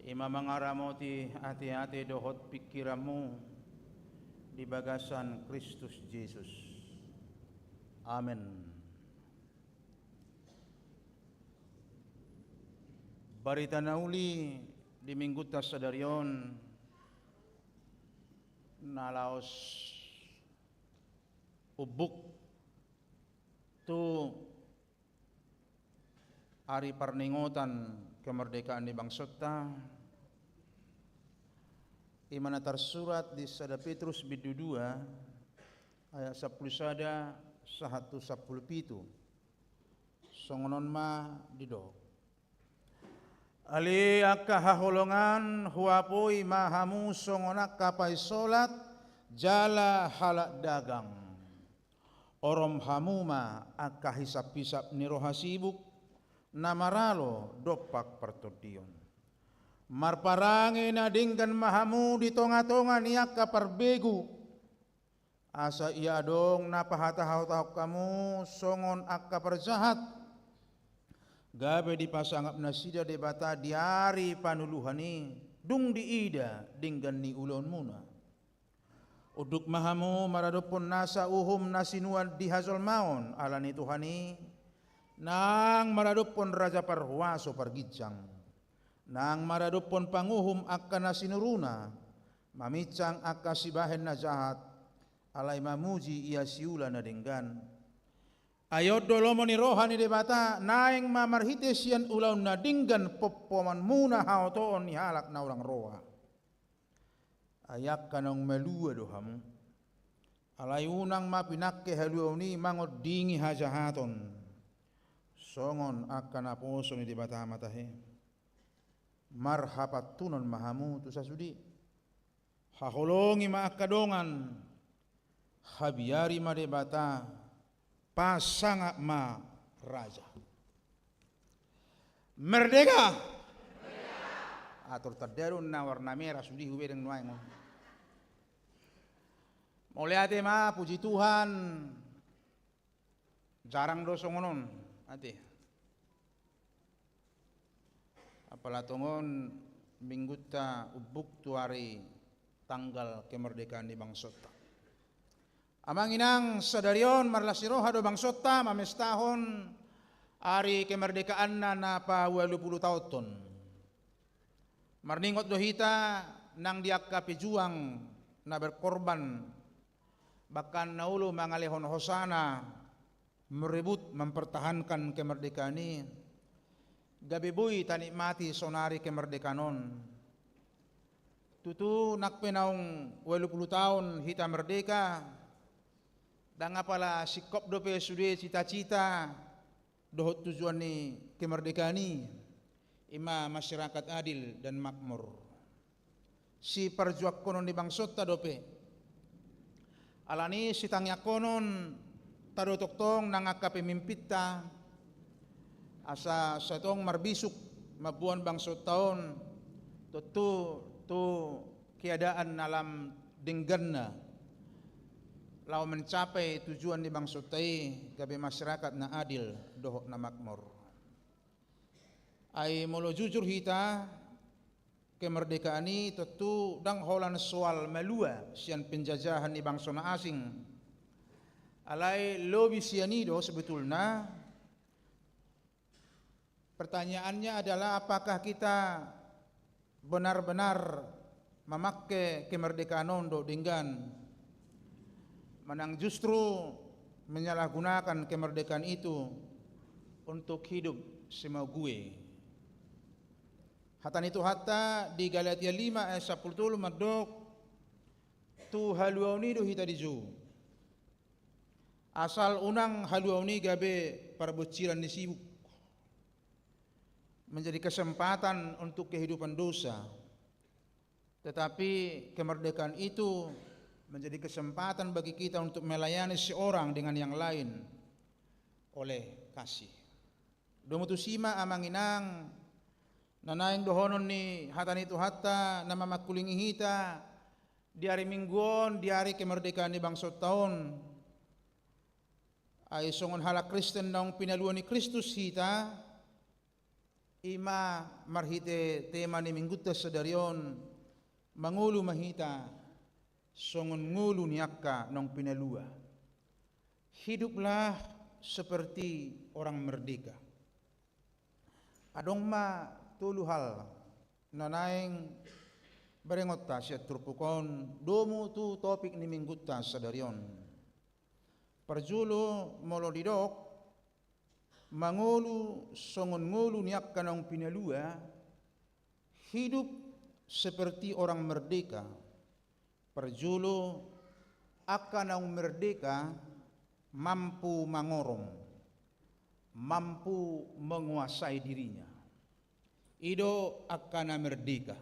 i ma mangaramoti ateate dohot pingkiranmu. di bagasan Kristus Jesus. Amen. Barita na uli di Minggunta sadari on na laos umbuk tu ari parningotan kemerdekaan ni bangsonta, i ma na tarsurat di sada Petrus bindu dua ayat sampulu sada sahat tu sampulu pitu. Songon on ma didok. Ale angka haholongan, huapoi ma hamu songon angka paisolat jala halak dagang. Orom hamu ma angka hisaphisap ni roha sibuk, na maralo dompak partondion. Marparange na denggan ma hamu di tongatonga ni angka parbegu, asa ia adong na pahatahutahon hamu songon angka parjahat, gabe dipasangap nasida Debata di ari panuluhan i, dung diida denggan ni ulaonmuna. Unduk ma hamu maradophon nasa uhum na sinuan di hajolmaon ala ni Tuhan i, nang maradophon raja parhuaso parginjang, nang maradophon panguhum angka na sinuruna, maminsang angka sibahen na jahat, alai mamuji ia siula na denggan. Ai on do lomo ni roha ni Debata, naeng ma marhite sian ulaon na denggan pompomanmuna haotoon ni halak na hurang roha. Ai angka naung malua do hamu. Alai unang ma pinangke haluaon i mangondingi hajahaton. Songon angka naposo ni Debata ma tahe. Marhapantunon ma hamu tu sasude. Haholongi ma angka dongan. Habiari ma Debata. Pasangap ma raja. Merdeka! Atur tanda do na warna merah sude hubedeng nuaeng on. Mauliate ma, puji Tuhan. Jarang do songon on, ate. Apala tongon Minggunta umbuk tu ari tanggal kemerdekaan ni bangsonta. Amang inang, sadari on marlas ni roha do bangsonta mamestahon ari kemerdekaanna na paualu pulu taonhon. Marningot do hita nang di angka pejuang na berkorban, bahkan na olo mangalehon hosana, merebut, mempertahankan kemerdekaan i, gabe boi tanikmati sonari kemerdekaan on. Tutu nang pe naung ualu pulu taon hita merdeka, ndang apala singkop dope sude cita-cita dohot tujuan ni kemerdekaan i, i ma masyarakat adil dan makmur. Siparjuangkonon ni bangsonta dope. Alani sitangiangkonon tado tongtong nang angka pemimpinta, asa sai tong marbisuk mamboan bangsonta on tontu tu keadaan na lam dengganna, laho mencapai tujuan ni bangsonta i gabe masyarakat na adil dohot na makmur. Ai molo jujur hita, kemerdekaan i tontu ndang holan soal malua sian penjajahan ni bangso na asing. Alai lobi sian i do sebetulna. Pertanyaannya adalah, apakah kita benar-benar mamangke kemerdekaan on dohot denggan, manang justru menyalahgunakan kemerdekaan itu untuk hidup semau gue? Hata ni Tuhanta di Galatia lima ayat sampulu tolu mandok, tu haluaon i do hita dijou. Asal unang haluaon i gabe parbonsiran ni sibuk, menjadi kesempatan untuk kehidupan dosa. Tetapi kemerdekaan itu menjadi kesempatan bagi kita untuk melayani seorang dengan yang lain oleh kasih. Domu tusi ma amang inang, na naeng dohonon ni hata ni Tuhanta na mamangkulingi hita di ari Minggu on, di ari kemerdekaan ni bangsonta on. Ai songon halak Kristen naung pinalua ni Kristus hita, i ma marhite tema ni Minggunta sadari on, mangolu ma hita songon ngolu ni angka naung pinalua. Hiduplah seperti orang merdeka. Adong ma tolu hal na naeng berengonta sian turpuk on, domu tu topik ni minggunta sadari on. Parjolo, molo didok mangolu songon ngolu ni angka naung pinalua, hidup seperti orang merdeka. Parjolo, angka naung merdeka mampu mangorong, mampu menguasai dirinya. I do angka na merdeka.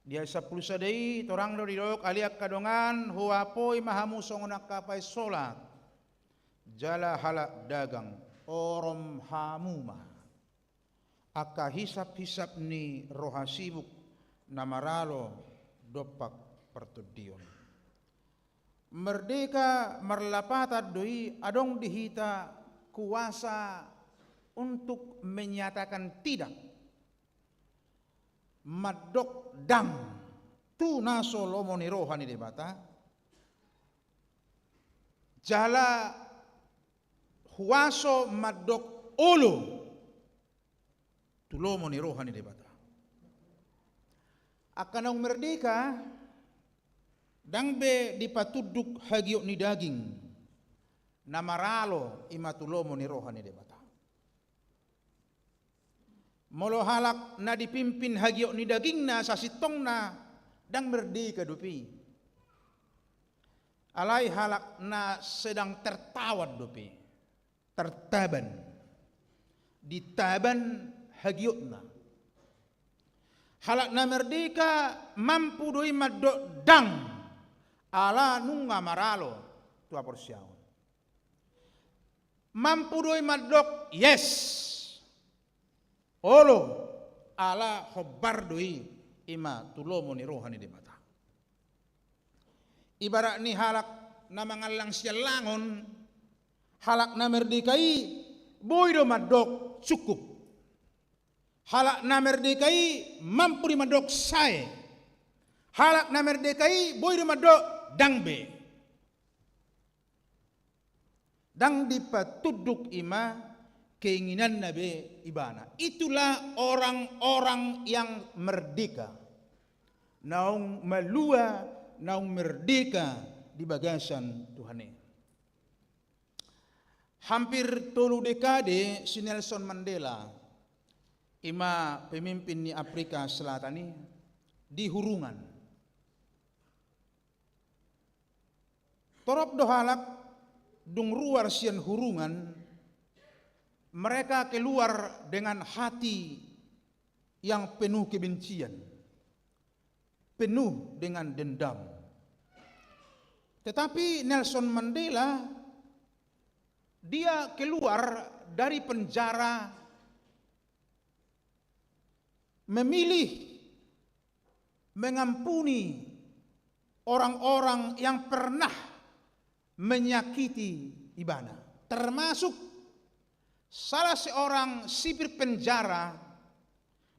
Di ayat sampulu sada i torang do didok, ale angka dongan, huapoi ma hamu songon angka paensolat, jala halak dagang, orom hamu ma angka hisap-hisap ni roha sibuk na maralo dompak partondion. Merdeka marlapatan do i, adong di hita kuasa untuk menyatakan tidak, mandok ndang tu na so lomo ni roha ni Debata, jala huaso mandok olo tu lomo ni roha ni Debata. Angka naung merdeka ndang be dipatunduk hagiot ni daging na maralo i ma tu lomo ni roha ni Debata. Molo halak na dipimpin hagiot ni dagingna sasintongna, ndang merdeka dope i. Alai halak na sedang tertawan dope i, tertaban, ditaban hagiotna. Halak na merdeka mampu do i mandok ndang, ala nunga maralo tu haporseaon. Mampu do i mandok yes, olo, ala hombar do i, i ma tu lomo ni roha ni Debata. Ibarat ni halak na mangallang siallangon, halak na merdeka i boi do mandok cukup. Halak na merdeka i mampu do i mandok sae. Halak na merdeka i boi do i mandok ndang be. Ndang dipatunduk i ma keinginanna be ibana. Itulah orang-orang yang merdeka. Naung malua, naung merdeka di bagasan Tuhan i. Hampir tolu dekade si Nelson Mandela, i ma pemimpin ni Afrika Selatan i, dihurungan. Torop do halak dung ruar sian hurungan, mereka keluar dengan hati yang penuh kebencian, penuh dengan dendam. Tetapi Nelson Mandela, dia keluar dari penjara, memilih mengampuni orang-orang yang pernah menyakiti ibana, termasuk salah seorang sipir penjara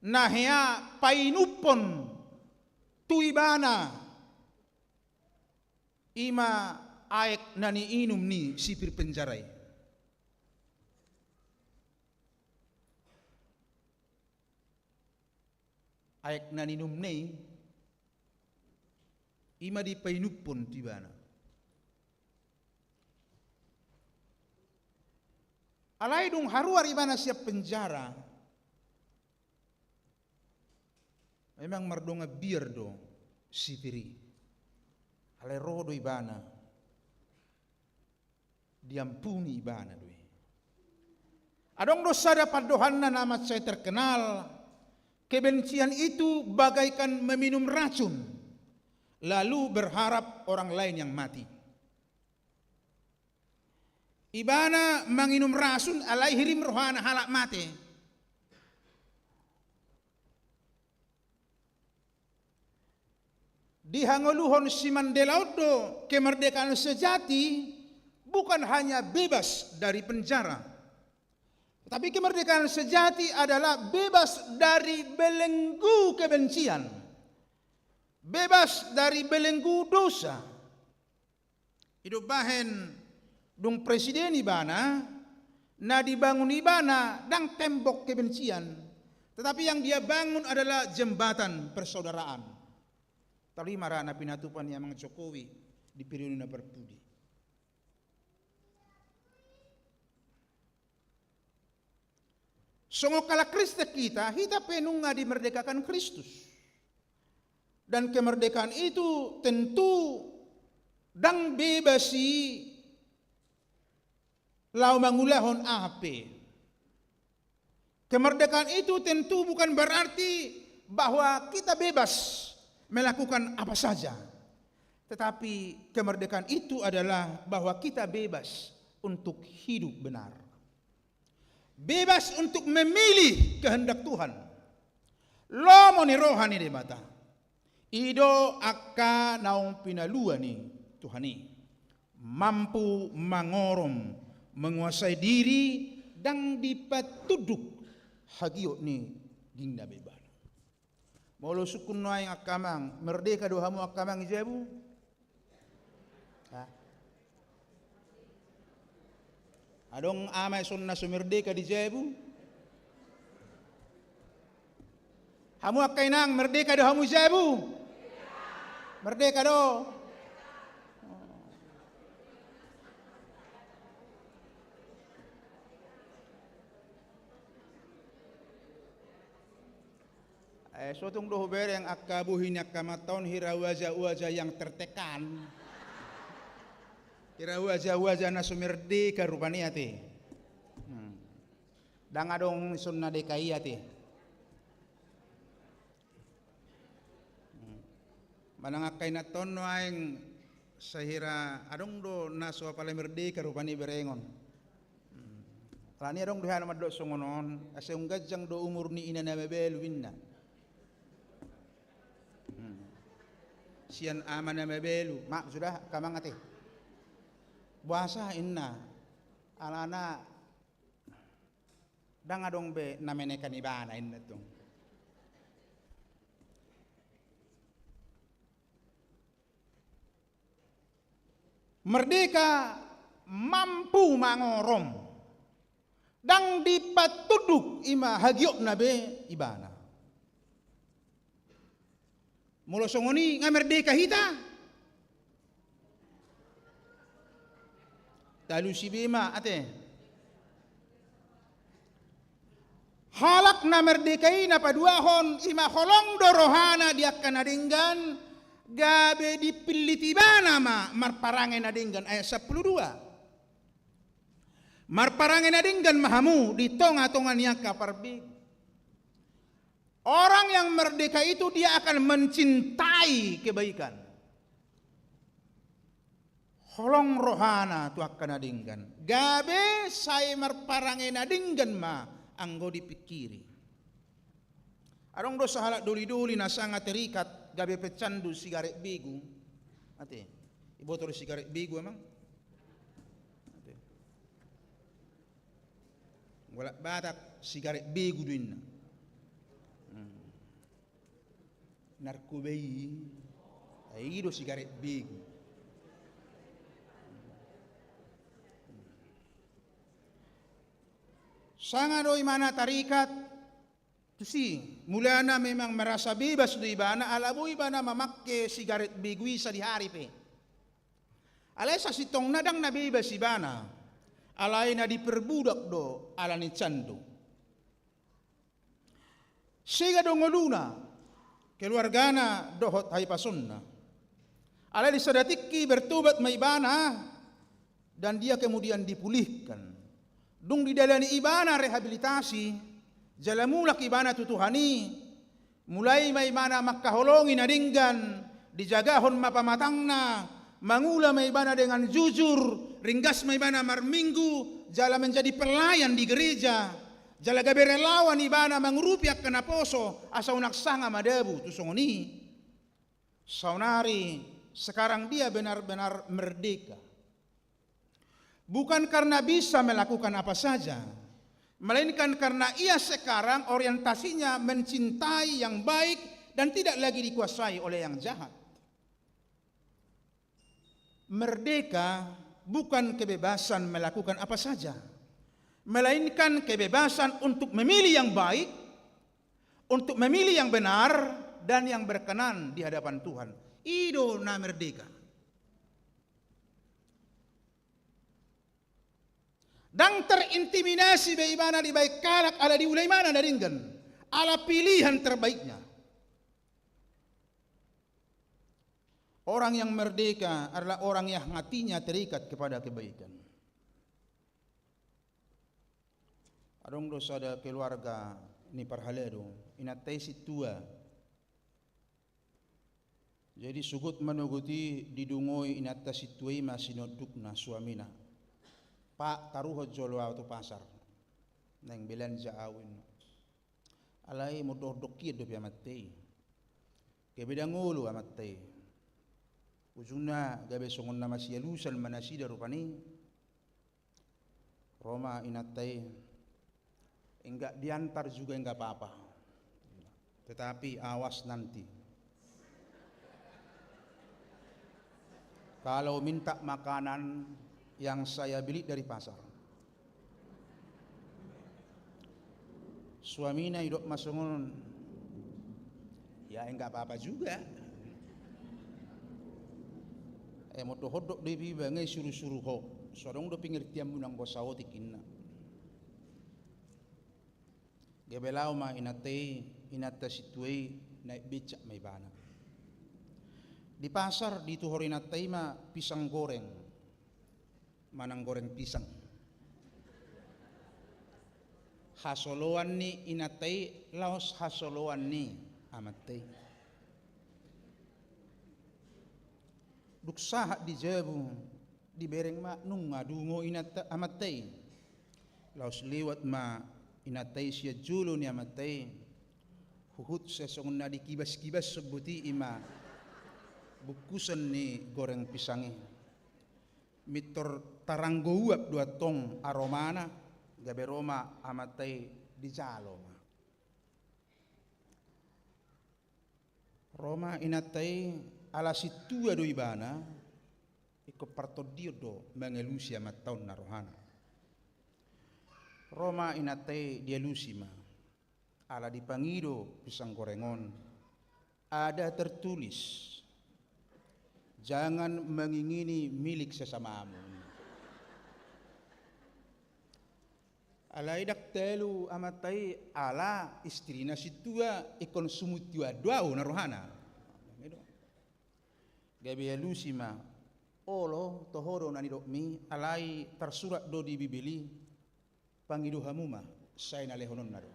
na hea painumhon tu ibana, i ma aek na niinum ni sipir penjara i. Aek na niinumna i, i ma dipainumhon tu ibana. Alai dung haruar ibana sian penjara, memang mardongan biar do sipir i. Alai ro do ibana, diampuni ibana do i. Adong do sada pandohanna na mansai terkenal, kebencian itu bagaikan meminum racun, lalu berharap orang lain yang mati. Ibana manginum rasun alai hirim rohana halak mate. Dihangoluhon si Mandela on do kemerdekaan sejati, bukan hanya bebas dari penjara, tetapi kemerdekaan sejati adalah bebas dari belenggu kebencian. bebas dari belenggu dosa. I do umbahen dung presiden ibana, na dibangun ibana ndang tembok kebencian, tetapi yang dia bangun adalah jembatan persaudaraan. Talu i ma ra na pinatupa ni Amang Jokowi di periode na parpudi. Songon halak Kristen hita, hita pe nunga dimerdekakan Kristus. Dan kemerdekaan itu tentu ndang bebas i laho mangulahon aha pe. Kemerdekaan itu tentu bukan berarti bahwa kita bebas melakukan apa saja. Tetapi kemerdekaan itu adalah bahwa kita bebas untuk hidup benar. Bebas untuk memilih kehendak Tuhan. Lomo ni roha ni Debata. I do angka naung pinalua ni Tuhan i. Mampu mangorom, menguasai diri, ndang dipatunduk hagiot ni diri na bebas. Molo sungkun nuaeng angka amang, merdeka do hamu angka amang i jabu? Ha? Adong ama ison na so merdeka di jabu? Hamu angka inang, merdeka do hamu i jabu? Merdeka do. Eh, so tung do hubereng angka bohi ni angka amanta on, hira wajah-wajah yang tertekan. Hira wajah-wajah na so merdeka rupani ate. Hmm. Ndang adong ison na deka i ate. Hmm. Manang angka inanta on nuaeng, sahira adong do na so apala merdeka rupani berengon. Hmm. Alani adong do hea na mandok songon on, asa umganjang do umur ni ina na mabalu inna. Hmm. Sian ama na mabalu, maaf sudah, angka amang ate. Boasa inna, alana ndang adong be na menekan ibana inna tung. Merdeka mampu mangorom. Ndang dipatunduk i ma hagiotna be ibana. Molo songon i nga merdeka hita? Talusi be ma ate. Halak na merdeka i na paduahon, i ma holong do rohana di angka na denggan, gabe dipillit ibana ma marparange na denggan, ayat sampulu dua. Marparange na denggan ma hamu di tonga-tonga ni angka parbegu. Orang yang merdeka itu dia akan mencintai kebaikan. Holong rohana tu angka na denggan. Gabe sai marparange na denggan ma anggo dipingkiri. Adong do sahalak doli-doli na sanga terikat gabe pecandu sigaret begu. Ate, iboto do sigaret begu amang? Ate. Molo halak Batak sigaret begu do inna. Hmm. Narkoba i, ai i do sigaret begu. Sanga do ibana tarikat tusi, mulana memang merasa bebas do ibana, ala boi ibana mamangke sigaret begu i sadihari pe. Alai sasintongna ndang na bebas ibana, alai na diperbudak do ala ni candu. Sega do ngoluna, keluargana dohot hahipasonna. Alai di sada tingki bertobat ma ibana, dan dia kemudian dipulihkan. Dung didalani ibana rehabilitasi, jala mulak ibana tu Tuhan i, mulai ma ibana mangkaholongi na denggan, dijagahon ma pamatangna, mangula ma ibana dengan jujur, ringgas ma ibana marminggu, jala menjadi pelayan di gereja, jala gabe relawan ibana mangurupi angka naposo, asa unang sanga madabu tu songon i. Saonari, sekarang dia benar-benar merdeka. Bukan karena bisa melakukan apa saja, melainkan karena ia sekarang orientasinya mencintai yang baik dan tidak lagi dikuasai oleh yang jahat. Merdeka bukan kebebasan melakukan apa saja, melainkan kebebasan untuk memilih yang baik, untuk memilih yang benar, dan yang berkenan di hadapan Tuhan. I do na merdeka. Ndang terintimidasi be ibana dibahen halak ala diula ibana na denggan, ala pilihan terbaiknya. Orang yang merdeka adalah orang yang hatinya terikat kepada kebaikan. Adong do sada keluarga ni parhalado, inanta i sintua. Jadi sogot manogot i didungoi inanta sintua i ma sinondukna, suamina. Pak, taruhon jolo au tu pasar. Naeng belanja au, ninna. Alai mondok-ondok hian dope amanta i. Gabe ndang olo amanta i. Ujungna gabe songon na masialusan ma nasida rupani. Ro ma inanta i, "Enggak diantar juga enggak apa-apa. Tetapi awas nanti. Kalau minta makanan yang saya beli dari pasar." Suamina didok ma songon, "Ya, enggak apa-apa juga. Eh, mondok-ondok do iba, nunga disuru-suru ho. So adong do pengertianmuna anggo saotik," ninna. Gabe laho ma inanta i, inanta sintua i, naek becak ma ibana. Di pasar dituhor inanta i ma pisang goreng. Manang goreng pisang. Hasoloan ni inanta i laos hasoloan ni amanta i. Dung sahat di jabu, dibereng ma nunga dungo inanta, amanta i. Laos lewat ma inanta i sian jolo ni amanta i. Huhut sai songon na dikibas-kibas sombot i, i ma bungkusan ni goreng pisang i. Mintor taranggo uap do antong aromana, gabe ro ma amanta i, dijalo ma. Ro ma inanta i, ala sintua do ibana, ingkon partondion do mangalusi amanta on na rohana. Ro ma inanta i, dialusi ma. Ala dipangido pisang goreng on, ada tertulis, "Jangan mengingini milik sesamamu." Alai ndang talu amanta i, ala istrina sintua, ingkon sumutiuan do au na rohana. Gabe dialusi ma, "Olo, toho do na nidokmi, alai tarsurat do di Bibel i, pangido hamu ma, sai na lehononna do.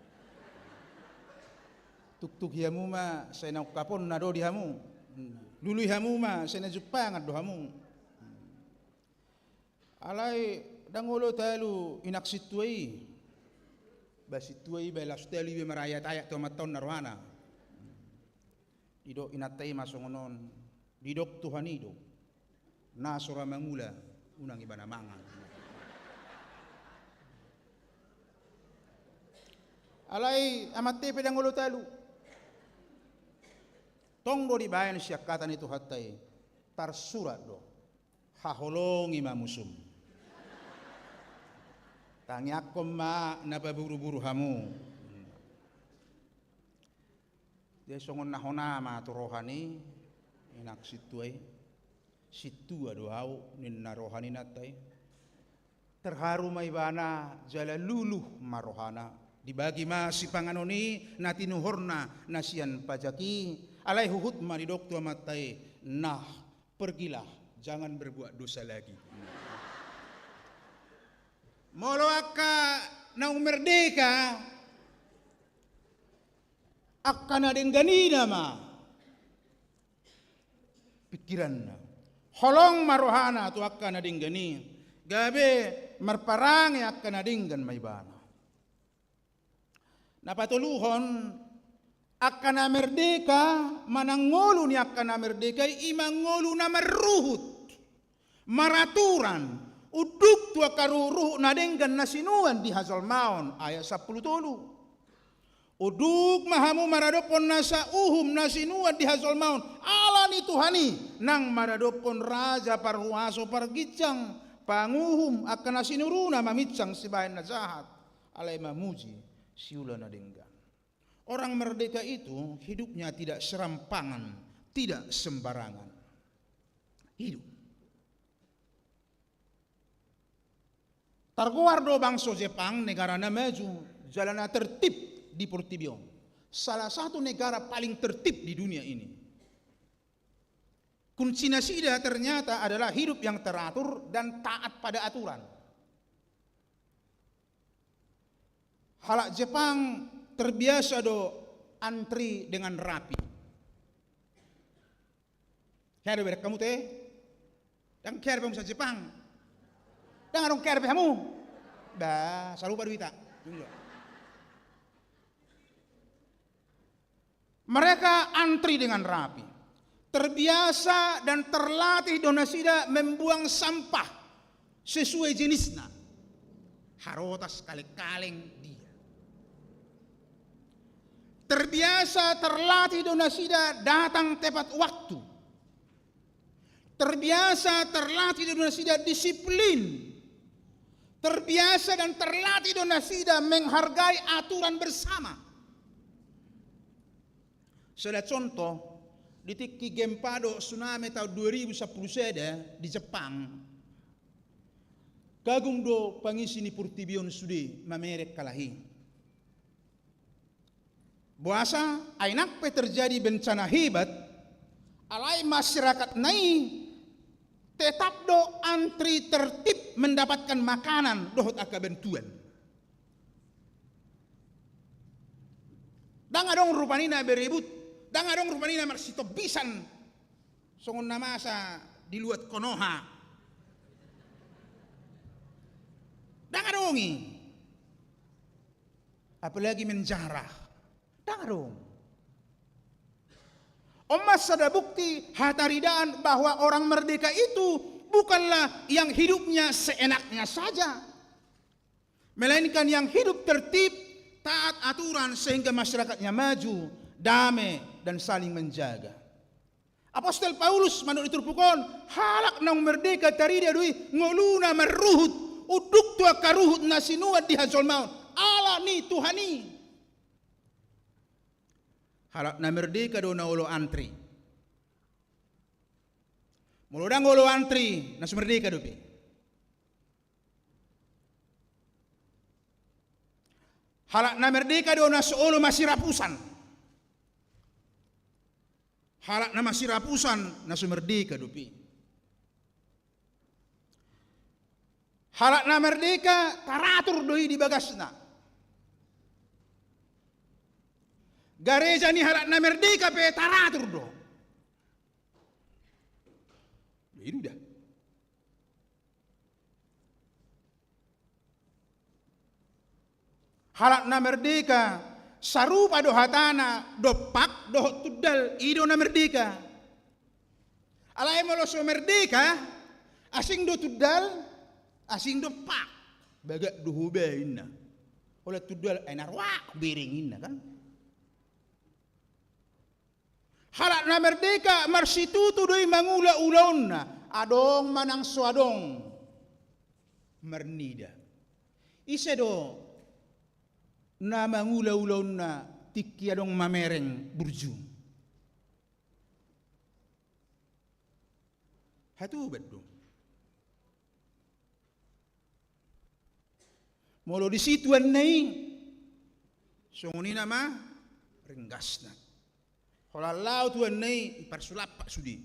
Tuktuki hamu ma, sai na ungkaponna do di hamu. Lului hamu ma, sai na jumpangan do hamu." Alai ndang olo talu inak sintua i. Ba sintua i, ba laos talu iba marayat-ayat tu amanta on na rohana. Didok inanta i ma songon on, "Didok Tuhan i do, na so ra mangula, unang ibana mangan." Alai amanta i pe ndang olo talu. Tong do dibahen sian hata ni Tuhanta i, tarsurat do, "Haholongi ma musum. Tangiangkon ma na paburu-buru hamu." Jadi songon na hona ma tu roha ni inak sintua i. "Sintua do au," ninna roha ni inanta i. Terharu ma ibana jala luluh ma rohana. Dibagi ma sipanganon i na tinuhorna na sian pajak i. Alai huhut ma didok tu amanta i, "Nah, pergilah, jangan berbuat dosa lagi." Molo angka naung merdeka, angka na denggan i nama pikiranna. Holong ma rohana tu angka na denggan i, gabe marparange angka na denggan ma ibana. Na patoluhon, angka na merdeka, manang ngolu ni angka na merdeka i, i ma ngolu na marruhut, maraturan, unduk tu angka ruhut-ruhut na denggan na sinuan di hajolmaon, ayat sampulu tolu. Unduk ma hamu maradophon nasa uhum na sinuan di hajolmaon, ala ni Tuhan i, nang maradophon raja, parhuaso, parginjang, panguhum, angka na sinuruna maminsang sibahen na jahat, alai mamuji siula na denggan. Orang merdeka itu hidupnya tidak serampangan, tidak sembarangan. Hidup. Targoar do bangso Jepang negara na maju jala na tertib di portibi on. Salah satu negara paling tertib di dunia ini. Kunci nasida ternyata adalah hidup yang teratur dan taat pada aturan. Halak Jepang terbiasa do antri dengan rapi. Kea do berek hamu te? Ndang kea do hamu sa Jepang? Ndang adong kea do hamu? Ba, sarupa do hita. Mereka antri dengan rapi. Terbiasa dan terlatih do nasida membuang sampah sesuai jenisna. Harotas, kaleng-kaleng, dia. Terbiasa, terlatih do nasida datang tepat waktu. Terbiasa, terlatih do nasida disiplin. Terbiasa dan terlatih do nasida menghargai aturan bersama. Sada contoh, di tingki gempa dohot tsunami taon dua ribu sampulu sada di Jepang, kagum do pangisi ni portibi on sude mamereng halak i. Boasa, ai nang pe terjadi bencana hebat, alai masyarakat na i tetap do antri tertib mendapatkan makanan dohot angka bantuan. Ndang adong rupani na berebut, ndang adong rupani na marsitombisan songon na masa di luat Konoha. Ndang adong i. Apalagi menjarah. Ndang adong. On ma sada bukti hataridaan bahwa orang merdeka itu bukanlah yang hidupnya seenaknya saja, melainkan yang hidup tertib, taat aturan, sehingga masyarakatnya maju, dame, dan saling menjaga. Apostel Paulus manang di turpuk on, halak naung merdeka tarida do i ngoluna marruhut, unduk tu angka ruhut na sinuan di hajolmaon, ala ni Tuhan i. Halak na merdeka do na olo antri. Molo ndang olo antri, na so merdeka dope. Halak na merdeka do na so olo masirapusan. Halak na masirapusan na so merdeka dope. Halak na merdeka taratur do i di bagasna. Gareja ni halak na merdeka pe taratur do. Ido da. Halak na merdeka sarupa do hatana dompak dohot tundal, i do na merdeka. Alai molo so merdeka, asing do tundal, asing dompak. Bagak do huba inna. Holan tundal, ai na roak bereng inna kan. Halak na merdeka marsitutu do i mangula ulaonna, adong manang so adong. Marnida. Ise do na mangula ulaonna tingki adong mamereng burju? Hatubat do. Molo disi tuanna i, songon i nama ringgasna. Holan laho tuanna i, iparsulampak sude.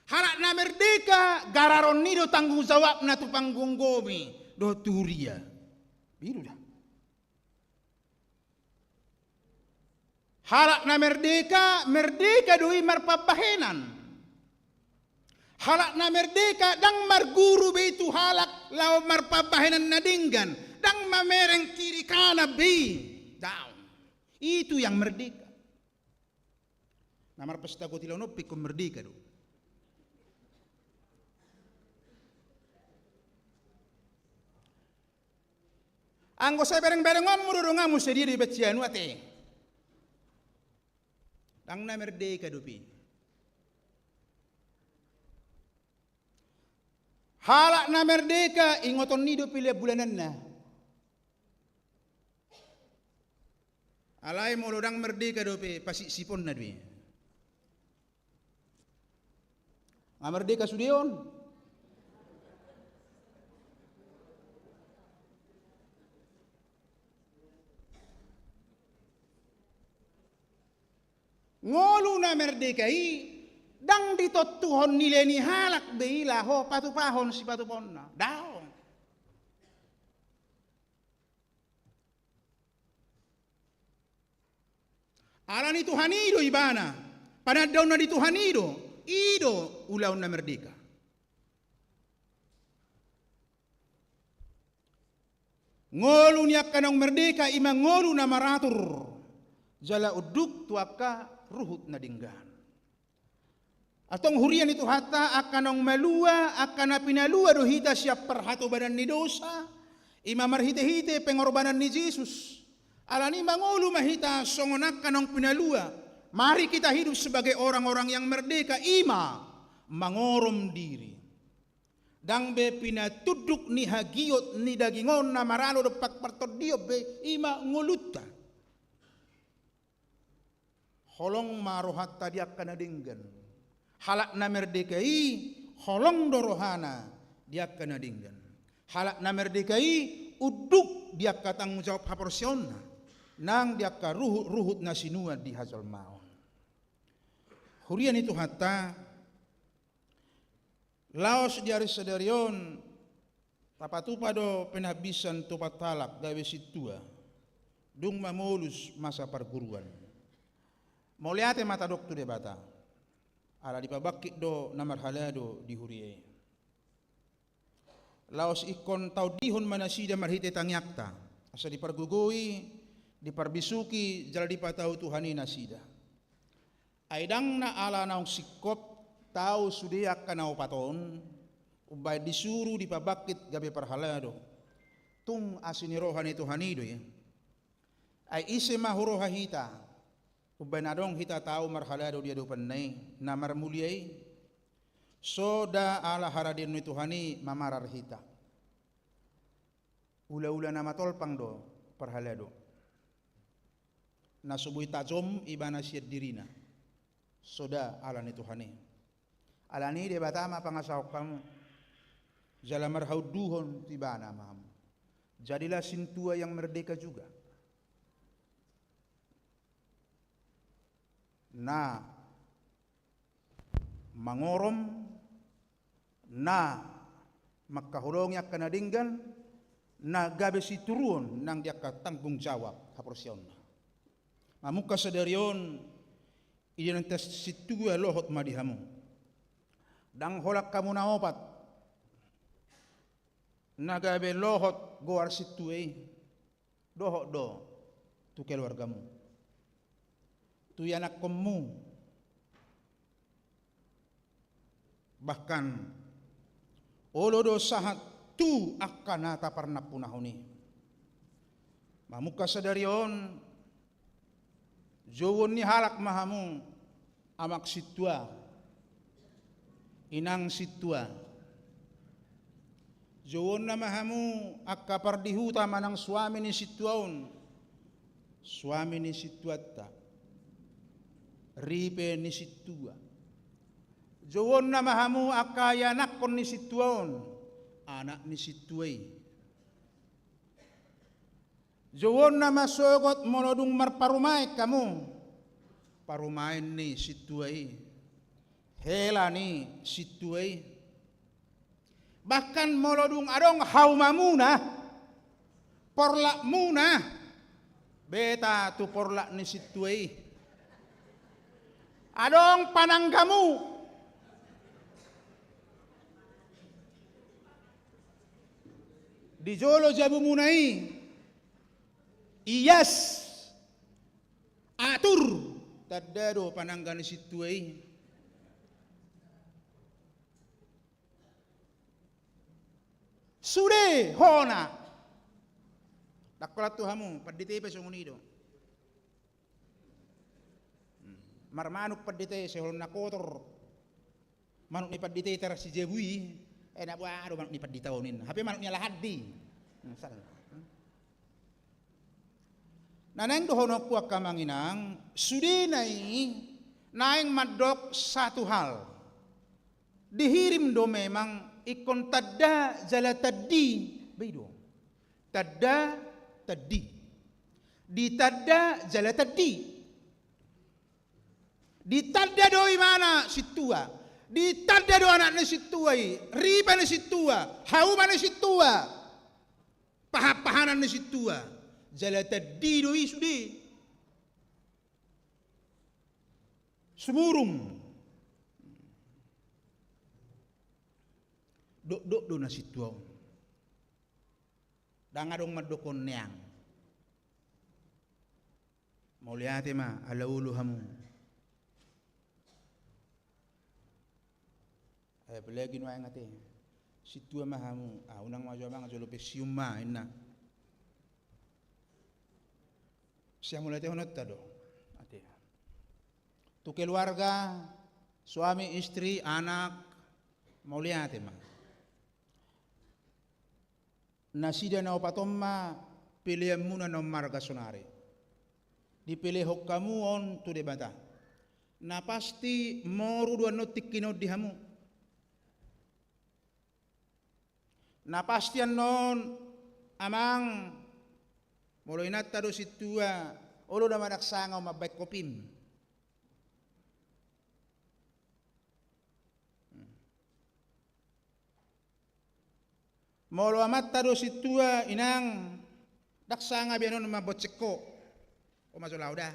Halak na merdeka gararon ni do tanggung jawabna tu panggomgomi dohot tu huria. Ido da. Halak na merdeka, merdeka do i marpambahenan. Halak na merdeka ndang marguru be i tu halak laho marpambahenan na denggan, ndang mamereng kiri kanan be i. Daong. Itu yang merdeka. Na marpesta gotilaon on pe ingkon merdeka do. Anggo sai bereng-bereng on mulu donganmu, sadia do ibaen sianu ate? Ndang na merdeka dope. Halak na merdeka ingoton ni do pilihan bulananna. Alai molo ndang merdeka dope, pasipsiponna do i. Nga merdeka sude on. Ngolu na merdeka i ndang ditontuhon nilai ni halak be i laho patupahon sipatupaonna. Daong. Ala ni Tuhan i do ibana, panandaonna di Tuhan i do, i do ulaon na merdeka. Ngolu ni angka naung merdeka i ma ngolu na maratur, jala unduk tu angka ruhut na denggan. Antong huria ni Tuhanta, angka naung malua, angka na pinalua do hita sian parhatobanan ni dosa, i ma marhitehite pengorbanan ni Jesus. Alani i mangolu ma hita songon angka naung pinalua. Mari kita hidup sebagai orang-orang yang merdeka, i ma mangorom diri. Ndang be pinatunduk ni hagiot ni daging on na maralo dompak partondion be, i ma ngolunta. Holong ma rohanta di angka na denggan. Halak na merdeka i holong do rohana di angka na denggan. Halak na merdeka i unduk di angka tanggung jawab haporseaonna, nang di angka ruhut-ruhut na sinuan di hajolmaon. Huria ni Tuhanta, laos di ari sadari on, tapatupa do penambisan tu ompat halak gabe sintua, dung mamolus masa parguruan. Mauliate ma tadok tu Debata, ala dipabangkit do na marhalado di huria i. Laos ingkon taondihon ma nasida marhite tangiangta, asa dipargogoi, diparbisuki, jala dipatau Tuhan i nasida. Ai ndang na ala naung singkop tau sude angka na opat on, umbaen disuru dipabangkit gabe parhalado. Tung asi ni roha ni Tuhan i do i. Ai ise ma huroha hita, umbaen adong hita tau marhalado di adopanna i, na marmulia i? So nda ala haradeon ni Tuhan i mamarar hita. Ula-ula na matolpang do parhalado. Na so boi tajom ibana sian dirina. So nda ala ni Tuhan i. Alani i Debata ma pangasahon hamu, jala marhaunduhon tu ibana ma hamu. Jadilah sintua yang merdeka juga. Na mangorom, na mangkaholongi angka na denggan, na gabe situruon nang di angka tanggung jawab haporseaonna. Mamungka sadari on, idaonta sintua lohot ma di hamu. Ndang holan hamu na opat na gabe lohot goar sintua i. Dohot do tu keluargamu, tu ianakkonmu, bahkan olo do sahat tu angka na taparnampunahon i. Mamungka sadari on, jouon ni halak ma hamu, amak sintua, inang sintua. Jouonna ma hamu angka pardihuta manang suami ni sintua on, suami ni sintuanta, ripe ni sintua. Jouonna ma hamu angka ianakkon ni sintua on, anak ni sintua i. Jouonna ma sogot molo dung marparumaen hamu, parumaen ni sintua i, hela ni sintua i. Bahkan molo dung adong haumamuna, porlakmuna, beta tu porlak ni sintua i. Adong pananggamu di jolo jabumuna i, ias, atur, tanda do panangga ni sintua i. Sude hona Ndang holan tu hamu, pandita i pe songon i do. Hmm. Marmanuk pandita i, sai holan na kotor manuk ni pandita i, taras si jabu i, eh, na boha do manuk ni pandita on ninna. Hape manuk ni halak handi. Hmm, salah. Hmm. Na naeng dohononku angka amang inang, sudena i naeng mandok satu hal. Dihirim do memang ingkon tanda jala tandi, be i do. Tanda, tandi. Ditanda jala tandi. Ditanda do imana sintua. Ditanda do anak ni sintua i. Riba ni sintua. Hauma ni sintua. Pahanpahanan ni sintua. Jala tandi do i sude. Sumurung. Dokdok do na sintua on. Ndang adong mandokhon neang. Mauliate ma, ala olo hamu. Ai apalagi nuaeng ate. Sintua ma hamu. Ah, unang ma jo amang, jolo pensiun ma, ninna. Siamauliatehononta do. Ate. Tu keluarga, suami, istri, anak, mauliate ma. Nasida na opat on ma peleanmuna na ummarga saonari. Dipelehon hamu on tu Debata. Na pasti moru do annon tingkina on di hamu. Na pasti annon, amang, molo inanta do sintua, olo nama ndang sanga on mambahen kopim. Molo amanta do sintua, inang, ndang sanga be annon mamboan sengko. Ho ma jo laho da.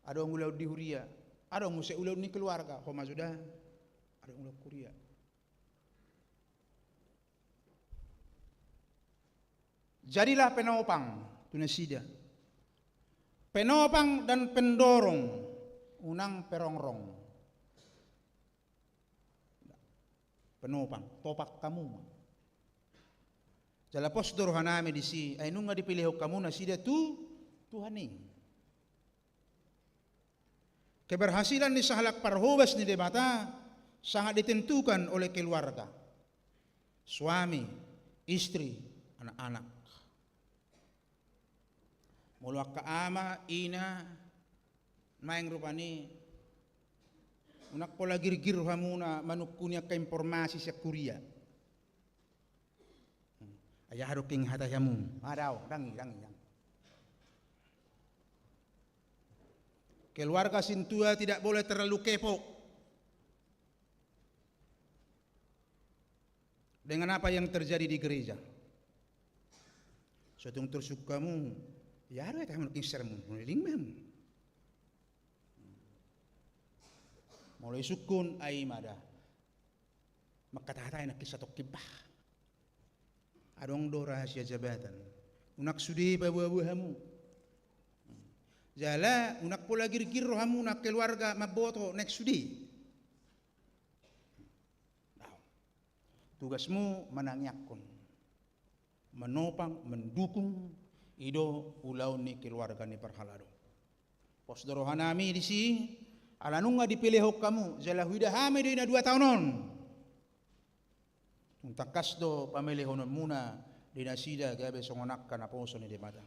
Adong ulaon di huria. Adong muse ulaon ni keluarga. Ho ma jo da. Adong ulaon huria. Jadilah penopang tu nasida. Penopang dan pendorong, unang perongrong. Penopang, topang hamu ma. Jala pos do rohanami disi, ai nunga dipelehon hamu nasida tu Tuhan i. Keberhasilan ni sahalak parhobas ni Debata sangat ditentukan oleh keluarga. Suami, istri, anak-anak. Molo angka ama, ina, naeng rupani, unang pola girgir rohamuna manungkuni angka informasi sian huria. Ai aha do hingkatai hamu? Ah, daong, ndang i, ndang i, ndang i. Keluarga sintua tidak boleh terlalu kepo dengan apa yang terjadi di gereja. So tung tarsungkun hamu, ia do hata hamu nangkin sermon, molo leleng ma hamu. Molo isungkun, ai ma da. Mangkatahatai nangkin satongkin bah. Adong do rahasia jabatan. Unang sude paboaboa hamu. Jala unang pola girgir rohamuna keluarga mamboto naeng sude. Tugasmu manangiangkon, manopang, mandukung, i do ulaon ni keluarga ni parhalado. Pos do rohanami disi, ala nunga dipelehon hamu, jala huida hami do i na dua taon on. Tung tangkas do pamelehononmuna di nasida gabe songon angka naposo ni Debata.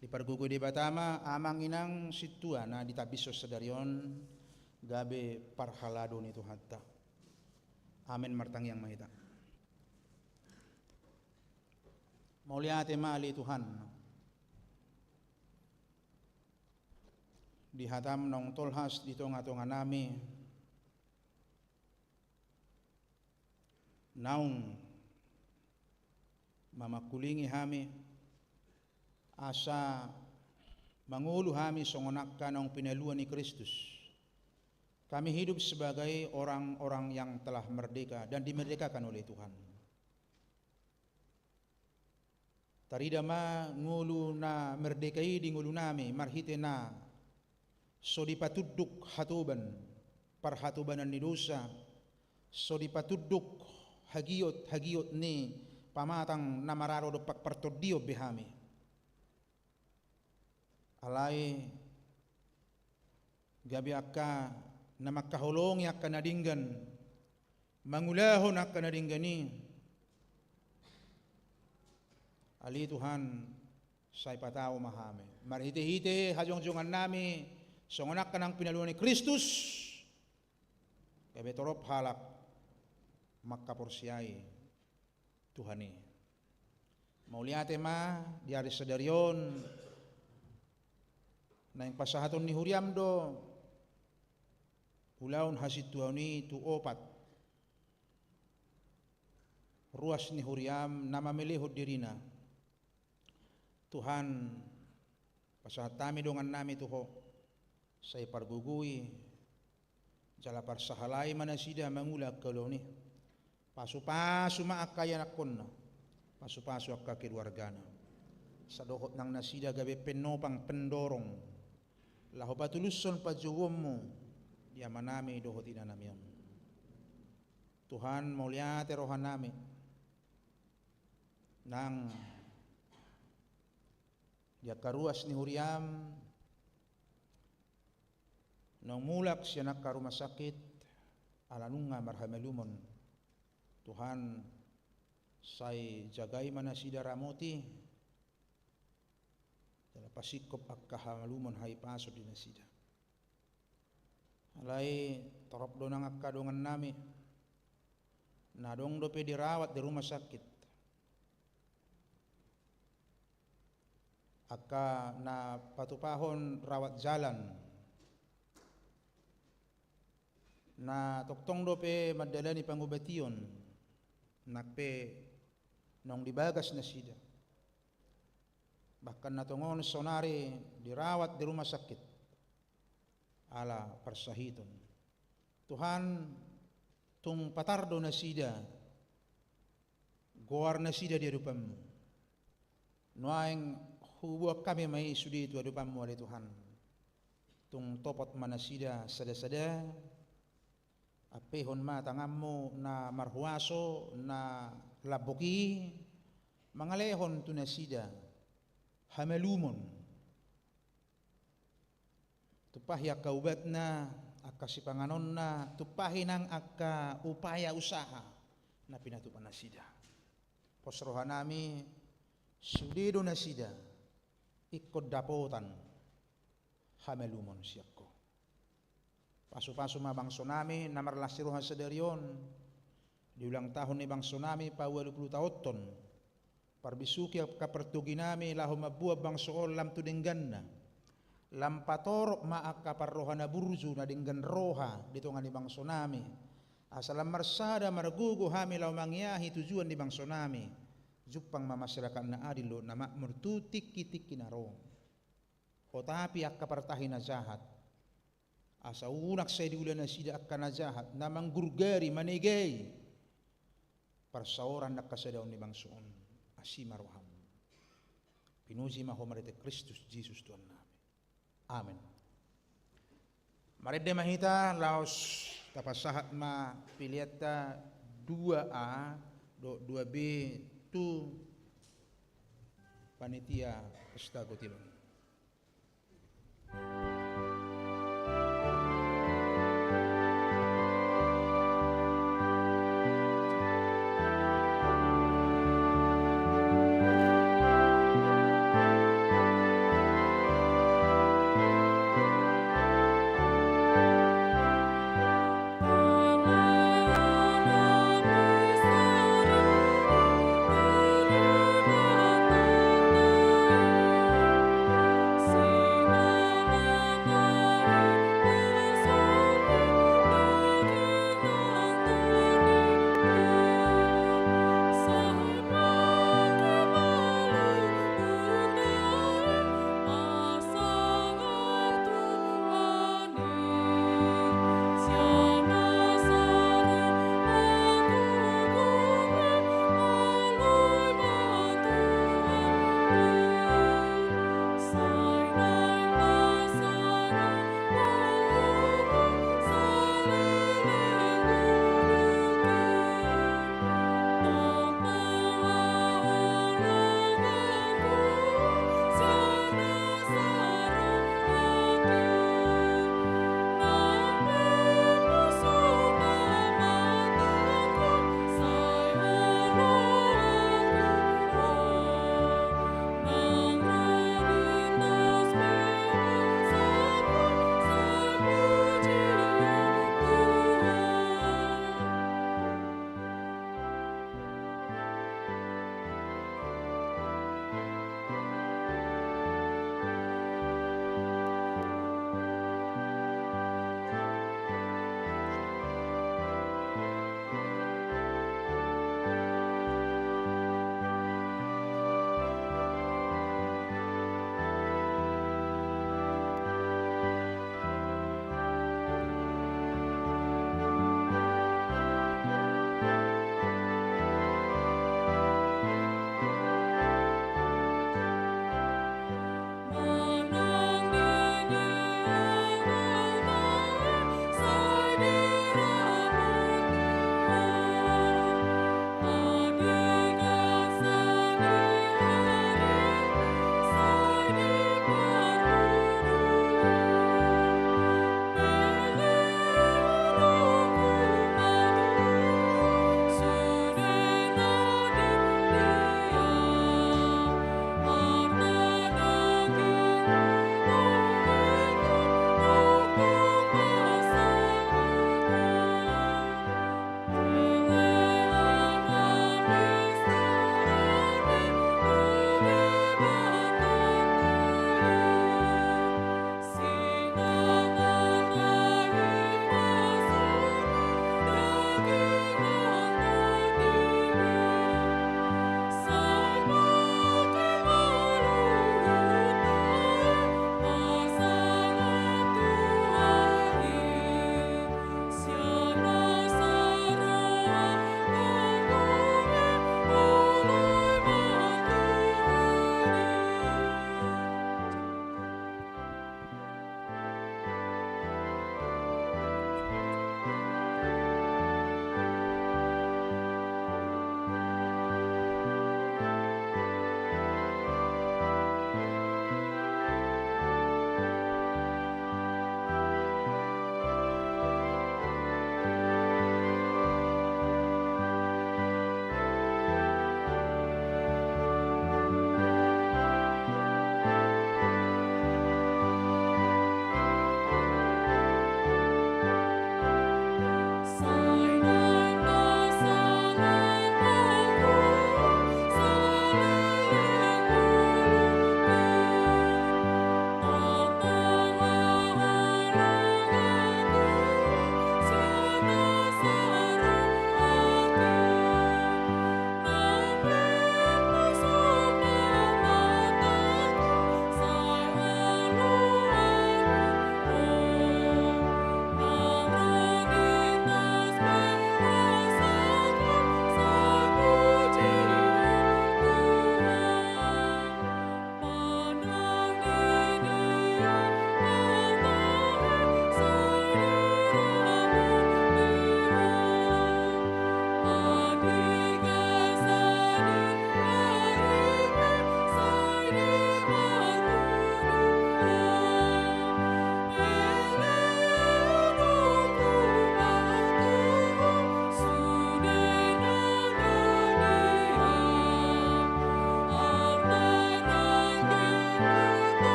Dipargogoi Debata ma amang inang sintua na ditambison sadari on gabe parhalado ni Tuhanta. Amen. Martangiang ma hita. Mauliate ma ale Tuhan. Di hatam naung tolhas di tongatonganami, naung mamangkulingi hami, asa mangolu hami songon angka naung pinalua ni Kristus. Kami hidup sebagai orang-orang yang telah merdeka dan dimerdekakan oleh Tuhan. Tarida ma ngolu na merdeka i di ngolunami, marhite na so dipatunduk hatoban, parhatobanan ni dosa, so dipatunduk hagiot-hagiot ni pamatang na maralo dompak partondion be hami. Alai gabe angka na mangkaholongi angka na denggan, mangulahon angka na denggan i. Ale Tuhan, sai patau ma hami marhite-hite hajongjongannami songon angka naung pinaluan ni Kristus, gabe torop halak mangkaporseai Tuhan i. Mauliate ma di ari sadari on, naeng pasahaton ni huriam do ulaon hasintuaon i tu opat ruas ni huriam na mamelehon dirina. Tuhan, pasahat hami dongannami tu Ho, sai pargogoi jala parsahalai ma nasida mangula angka ulaon i. Pasu-pasu ma angka ianakhonna, pasu-pasu angka keluargana. Sai dohot nang nasida gabe penopang, pendorong, laho patulushon panjouonmu di amanami dohot inanami on. Tuhan, mauliate rohanami nang di angka ruas ni huriam naung mulak sian angka rumah sakit ala nunga marhamalumon. Tuhan, sai jagai ma nasida, ramoti, jala pasingkop angka hamalumon hahipason di nasida. Alai torop do nang angka dongannami na adong dope dirawat di rumah sakit, angka na patupahon rawat jalan, na tongtong dope mandalani pangobation, nang pe naung dibagas nasida, bahkan na tongon saonari dirawat di rumah sakit ala parsahiton. Tuhan, tung patar do nasida, goar nasida di adopanmu. Nuaeng huboan hami ma i sude tu adopanmu, ale Tuhan. Tung topot ma nasida sada-sada, ampeihon ma tanganmu na marhuaso, na lambok i, mangalehon tu nasida hamalumon. Tumpahi angka ubatna, angka sipanganonna, tumpahi nang angka upaya usaha na pinatupa nasida. Pos rohanami, sude do nasida ingkon dapotan hamalumon sian Ho. Pasu-pasu ma bangsonami na marlas ni roha sadari on, di ulang tahun ni bangsonami paualu pulu taonhon. Parbisuhi angka partoginami laho mamboan bangso on lam tu dengganna. Lam patorop ma angka parroha na burju na denggan roha di tonga ni bangsonami. Asa lam marsada margogo hami laho mangiahi tujuan ni bangsonami. Jumpang ma masyarakat na adil dohot na makmur tu tingki-tingki na ro. Hotapi angka partahi na jahat, asa unang sai diula nasida angka na jahat na manggurgari, manegai parsaoran nang hasadaon ni bangso on. Asi ma roham. Pinuji ma Ho marhite Kristus Jesus Tuhannami. Amen. Marende ma hita, laos tapasahat ma peleanta dua A dohot dua B tu panitia Pesta Gotil on.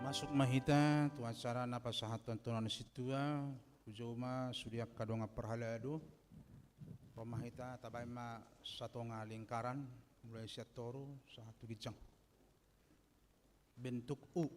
Masuk ma hita tu acara na pasahathon tontonan sintua. Hujou ma sude angka dongan parhalado. Ro ma hita, tabaen ma satonga lingkaran, mulai sian toru sahat tu ginjang. Bentuk U.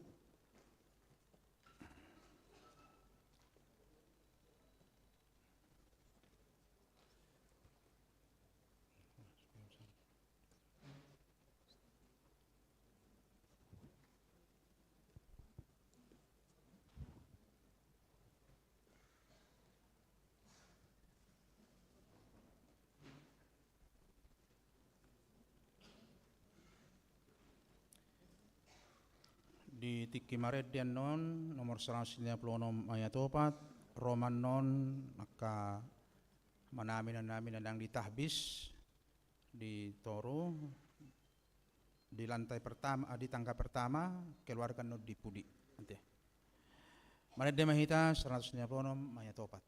Di tingki marende annon, nomor saratus lima pulu onom ayat opat, ro ma annon angka manaminanami na ndang ditahbis di toru, di lantai pertama, ah, di tangga pertama, keluarga annon di pudi. Ante. Marende ma hita, saratus lima pulu onom ayat opat.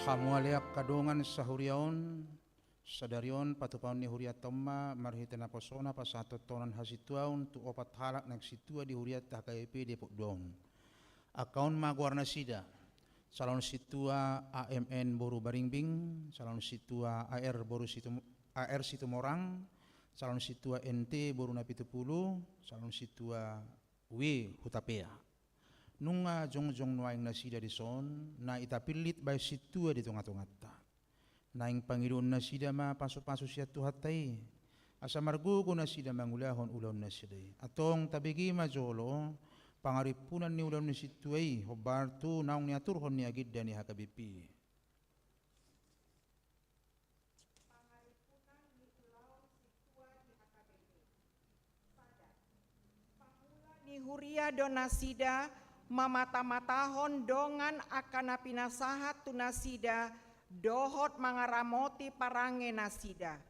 Hamu ale angka dongan sahuria on, sadari on patupaon ni hurianta on ma marhite naposona pasahat tontonan hasintuaon tu opat halak naeng sintua di hurianta H K B P Depok dua on. Angka on ma goarnasida: calon sintua A M N boru Baringbing, calon sintua A R boru Situm-, A R Situmorang, calon sintua N T boru Napitupulu, calon sintua W Hutapea. Nunga jongjong nuaeng nasida dison, nai tapillit baen sintua di tongatonganta. Naeng pangidoon nasida ma pasupasu sian Tuhanta i, asa margogo nasida mangulahon ulaon nasida i. Antong tabege ma jolo pangarimpunan ni ulaon ni sintua i, hombar tu naung niaturhon ni agenda ni H K B P. Pangarimpunan ni ulaon sintua di H K B P. Sada, pangula ni huria do nasida mamatamatahon dongan angka na pinasahat tu nasida dohot mangaramoti parange nasida.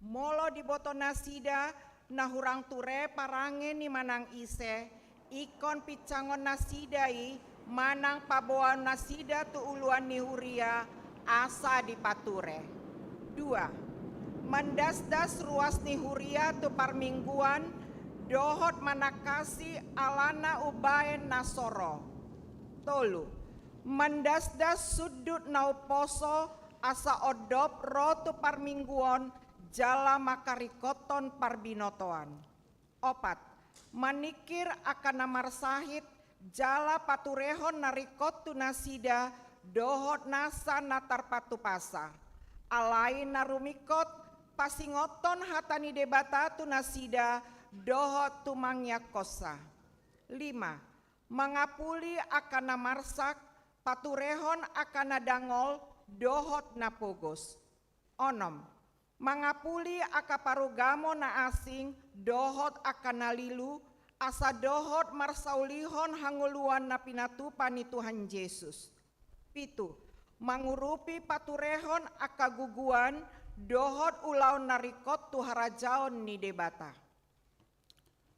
Molo diboto nasida na hurang ture parange ni manang ise, ingkon pinsangon nasida i manang paboaon nasida tu uluan ni huria asa dipature. Dua, mandasdas ruas ni huria tu parmingguan dohot manangkasi alana umbaen na so ro. Tolu, mandasdas sundut na umposo asa ondop ro tu parmingguon jala mangkaringkothon parbinotoan. Opat, maningkir angka na marsahit jala paturehon na ringkot tu nasida dohot nasa na tarpatupasa. Alai na rumingkot pasingothon hata ni Debata tu nasida dohot tumangiangkonsa. Lima, mangapuli angka na marsak, paturehon angka na dangol dohot na pogos. Onom, mangapuli angka parugamo na asing dohot angka na lilu, asa dohot marsaulihon hangoluan na pinatupa ni Tuhan Jesus. Pitu, mangurupi paturehon angka guguan dohot ulaon na ringkot tu harajaon ni Debata.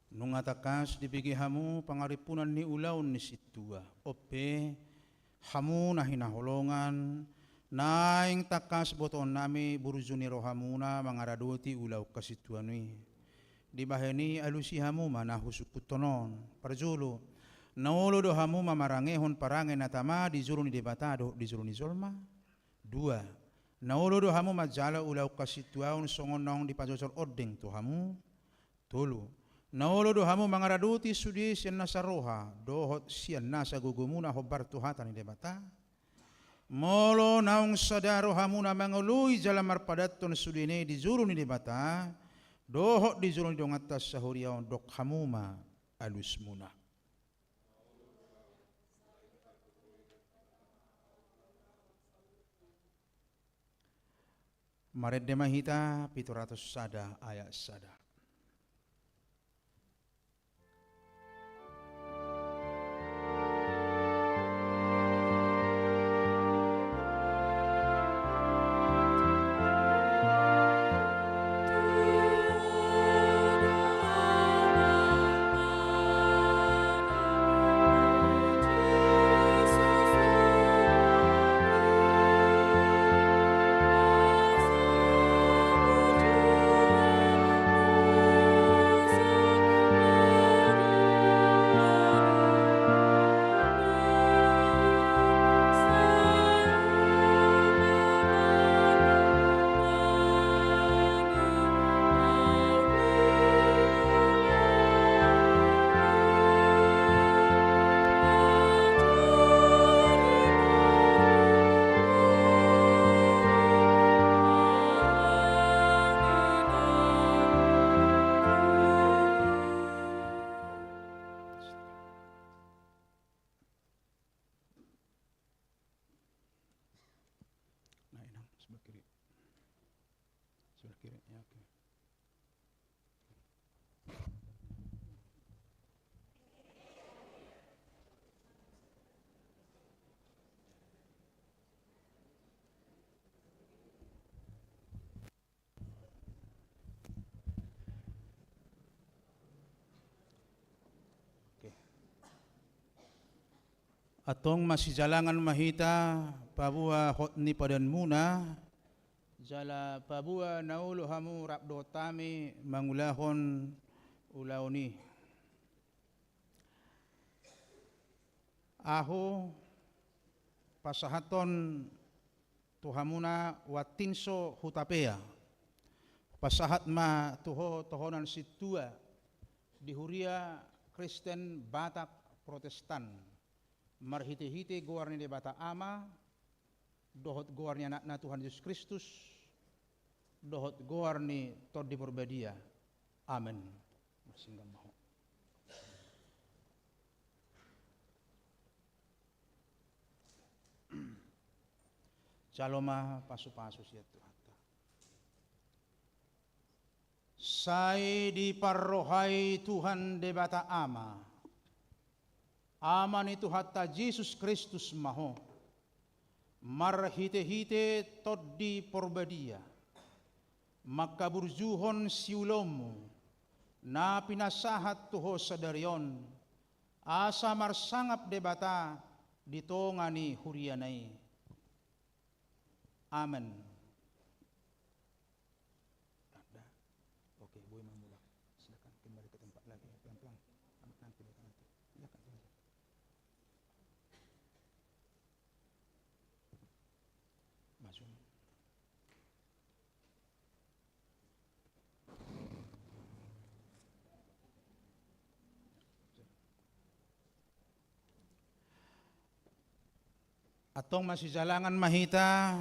Nunga tangkas dibege hamu pangarimpunan ni ulaon ni sintua. On pe, hamu na hinaholongan, naeng tangkas botoonnami burju ni rohamuna mangaradoti ulaon hasintuaon i. Dibahen i alusi hamu ma na husungkunhon on. Parjolo, na olo do hamu mamarangehon parange na tama di jolo ni Debata dohot di jolo ni jolma? Dua, na olo do hamu manjalo ulaon hasintuaon songon naung dipajojor ondeng tu hamu? Tolu, Na olo do hamu mangaradoti sude sian nasa roha dohot sian nasa gogomuna hombar tu hata ni Debata? Molo naung sada rohamuna mangoloi jala marpadathon sudena i di jolo ni Debata dohot di jolo ni donganta sahuria on, dok hamu ma alusmuna. Marende ma hita pitu ratus sada ayat sada. Nah, inang, sebelah kiri. Sebelah kiri, ya, oke. Oke. Antong masijalangan ma hita paboa hot ni padanmuna, jala paboa na olo hamu rap dohot hami mangulahon ulaon i. Ahu pasahathon tu hamuna Watinso Hutapea. Pasahat ma tu ho tohonan sintua di Huria Kristen Batak Protestan, marhitehite goar ni Debata Ama, dohot goar ni Anakna Tuhan Jesus Kristus, dohot goar ni Tondi Porbadia. Amen. Marsinggam ma ho. Jalo ma pasupasu sian Tuhanta. Sai diparrohai Tuhan Debata Ama, Ama ni Tuhanta Jesus Kristus ma ho, marhitehite Tondi Porbadia, mangkaburjuhon siulaonmu na pinasahat tu ho sadari on, asa marsangap Debata di tonga ni huriana i. Amen. Tanda. Oke, boi ma mulak. Silakan kembali ke tempat lagi, pelan-pelan. Amat nanti, nanti. Silakan, silakan. Masuk. Antong masijalangan ma hita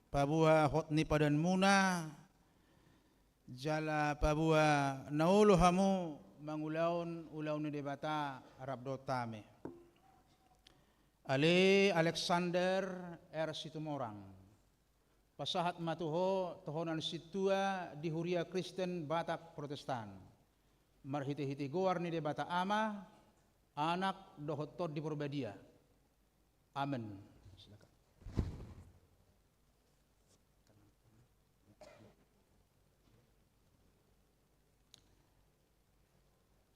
paboa hot ni padanmuna, jala paboa na olo hamu mangulahon ulaon ni Debata rap dohot hami. Ale Alexander R Situmorang. Pasahat ma tu ho tohonan sintua di Huria Kristen Batak Protestan, marhitehite goar ni Debata Ama, Anak dohot Tondi Porbadia. Amen. Silakan.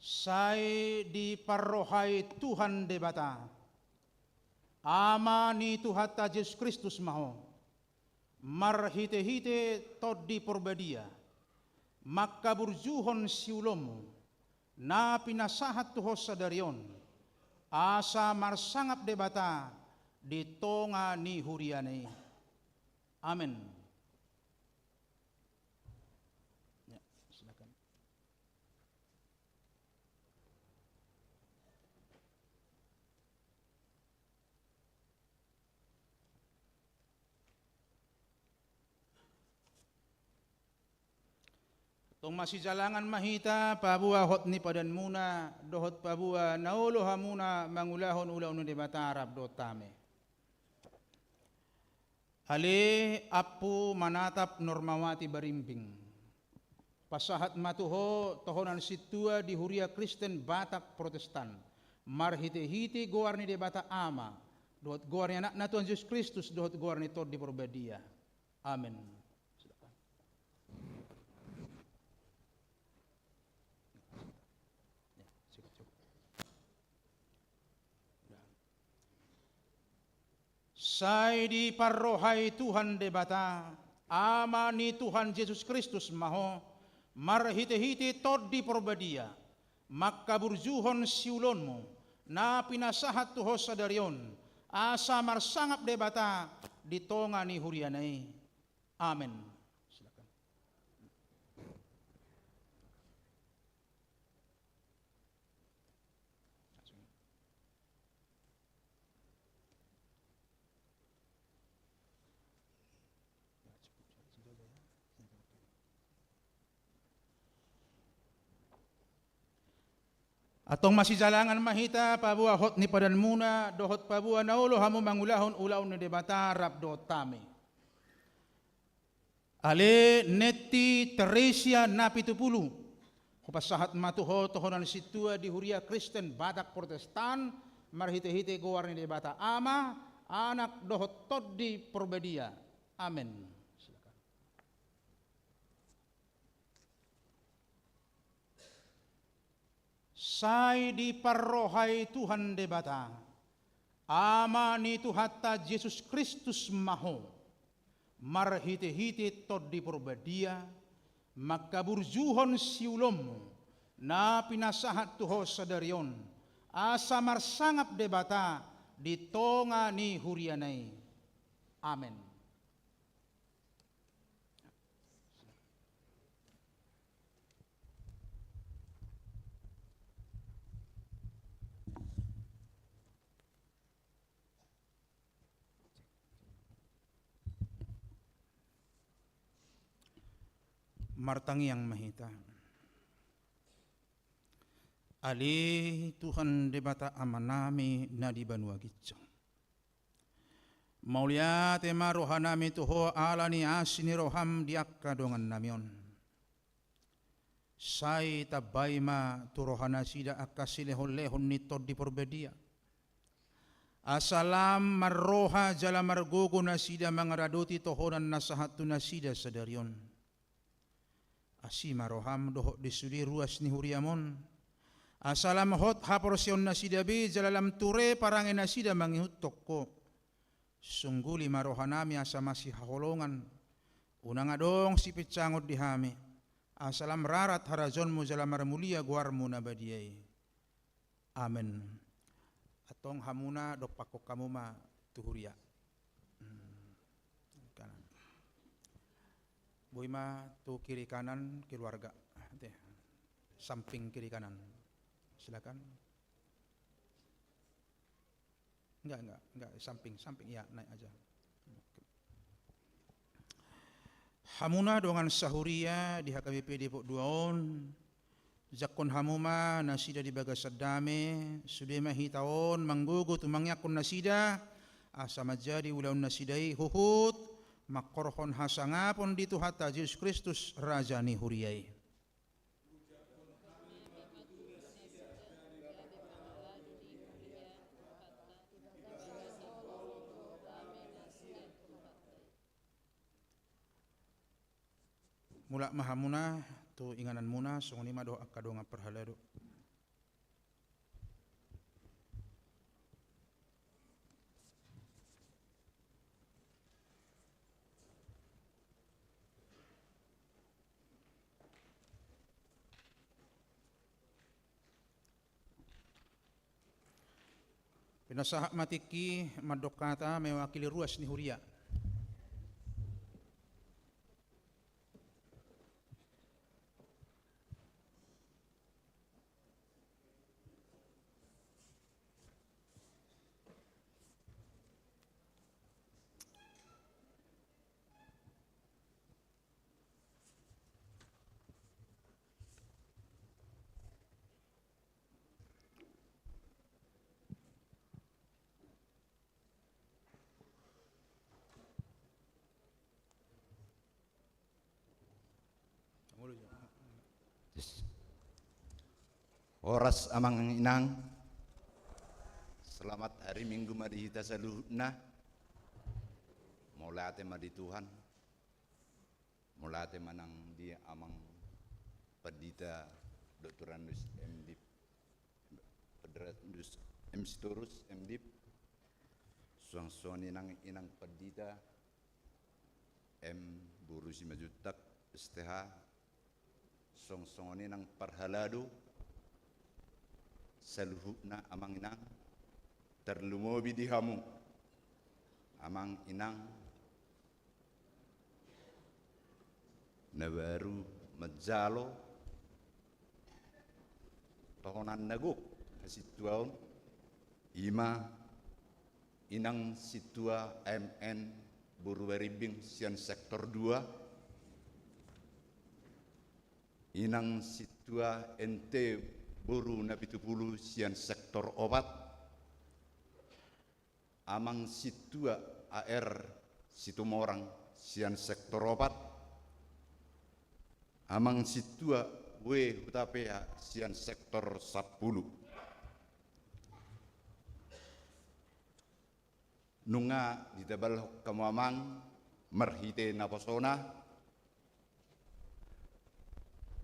Sai diparrohai Tuhan Debata, Ama ni Tuhanta Jesus Kristus ma ho, marhitehite Tondi Porbadia, mangkaburjuhon siulaonmu na pinasahat tu ho sadari on, asa marsangap Debata di tonga ni huriana i. Amen. Ya, silakan. Masijalangan ma hita paboa hot ni padanmuna dohot paboa na olo hamuna mangulahon ulaon ni Debata rap dohot hami. Ale Ampu Manatap Normawati Barimbing, pasahat ma tu ho tohonan sintua di Huria Kristen Batak Protestan, marhitehite goar ni Debata Ama dohot goar ni Anakna Tuhan Jesus Kristus dohot goar ni Tondi Porbadia. Amen. Silakan. Ya, cukup, cukup. Udah. Sai diparrohai Tuhan Debata, Ama ni Tuhan Jesus Kristus ma ho, marhitehite Tondi Porbadia, mangkaburjuhon siulonmu na pinasahat tu ho sadari on, asa marsangap Debata di tonga ni huriana i. Amen. Silakan. Antong masijalangan ma hita paboa hot ni padanmuna dohot paboa na olo hamu mangulahon ulaon ni Debata rap dohot hami. Ale Netti Teresia Napitupulu, hupasahat ma tu ho tohonan sintua di Huria Kristen Batak Protestan, marhitehite goar ni Debata Ama, Anak dohot Tondi Porbadia. Amen. Silakan. Sai diparrohai Tuhan Debata, Ama ni Tuhanta Jesus Kristus ma ho, marhitehite Tondi Porbadia, mangkaburjuhon siulonmu na pinasahat tu ho sadari on, asa marsangap Debata di tonga ni huriana i. Amen. Martangiang ma hita. Ale Tuhan Debata Amanami na di banua ginjang, mauliate ma rohanami tu Ho ala ni asi ni roham di angka dongannami on. Sai tambai ma tu rohanasida angka silehonlehon ni Tondi Porbadia, asa lam marroha jala margogo nasida mangaradoti tohonan na sahat tu nasida sadari on. Asi ma roham dohot di sude ruas ni huriam on, asa lam hot haporseaonnasida be jala lam ture parangenasida mangihuthon Ho. Sungguli ma rohanami asa masihaholongan, unang adong sipinsangon di hami, asa lam rarat harajaonmu jala marmulia goarmu na badia i. Amen. Antong hamuna dompakkon hamu ma tu huria. Hmm. Kanan. Boi ma tu kiri kanan keluarga. Te. Samping kiri kanan. Silakan. Enggak, enggak, enggak, samping, samping, ya, naik aja. Oke. Hamuna dongan sahuria di H K B P Depok dua on, jangkon hamu ma nasida di bagasan dame, sude ma hita on manggogo tumangiangkon nasida, asa manjadi ulaonnasida i huhut mangkorhon hasangapon di Tuhanta Jesus Kristus, Raja ni huria i. Mulak ma hamuna tu ingananmuna, songon i ma dohot angka dongan parhalado. Pinasahat ma tingki mandok hata mewakili ruas ni huria. Horas amang inang. Selamat hari Minggu ma di hita saluhutna. Mauliate ma di Tuhan. Mauliate ma nang di amang pandita doktorandus M Div, doktorandus M Sitorus M Div. Suang songon i nang inang pandita M Boru Simanjuntak S T H. Suang songon i nang parhalado saluhutna amang inang, tarlumobi di hamu amang inang na baru manjalo tohonan na gok hasintuaon, i ma inang sintua M N Boru Barimbing sian sektor dua, inang sintua N T Boru Napitupulu sian sektor opat, amang sintua A R Situmorang sian sektor opat, amang sintua W Hutapea sian sektor sampulu. Nunga ditabalhon hamu amang marhite naposona.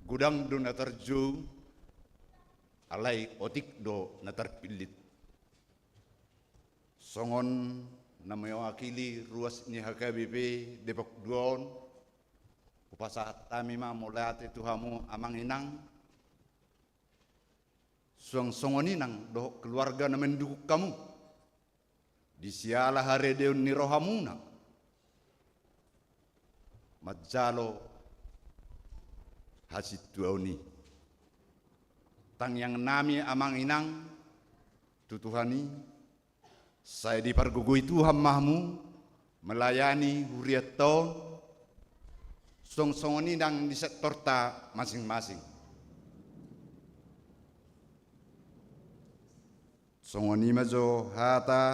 Godang do na tarjou, alai otik do na tarpillit. Songon na mewakili ruas ni H K B P Depok dua on, hupasahat hami ma mauliate tu hamu amang inang. Suang songon i nang dohot keluarga na mendukung hamu di siala haredeon ni rohamuna manjalo hasintuaon i. Tangiang nami amang inang tu Tuhan i, sai dipargogoi Tuhan ma hamu melayani hurianta on, suang songon i nang di sektorta masing-masing. Songon i ma jo hata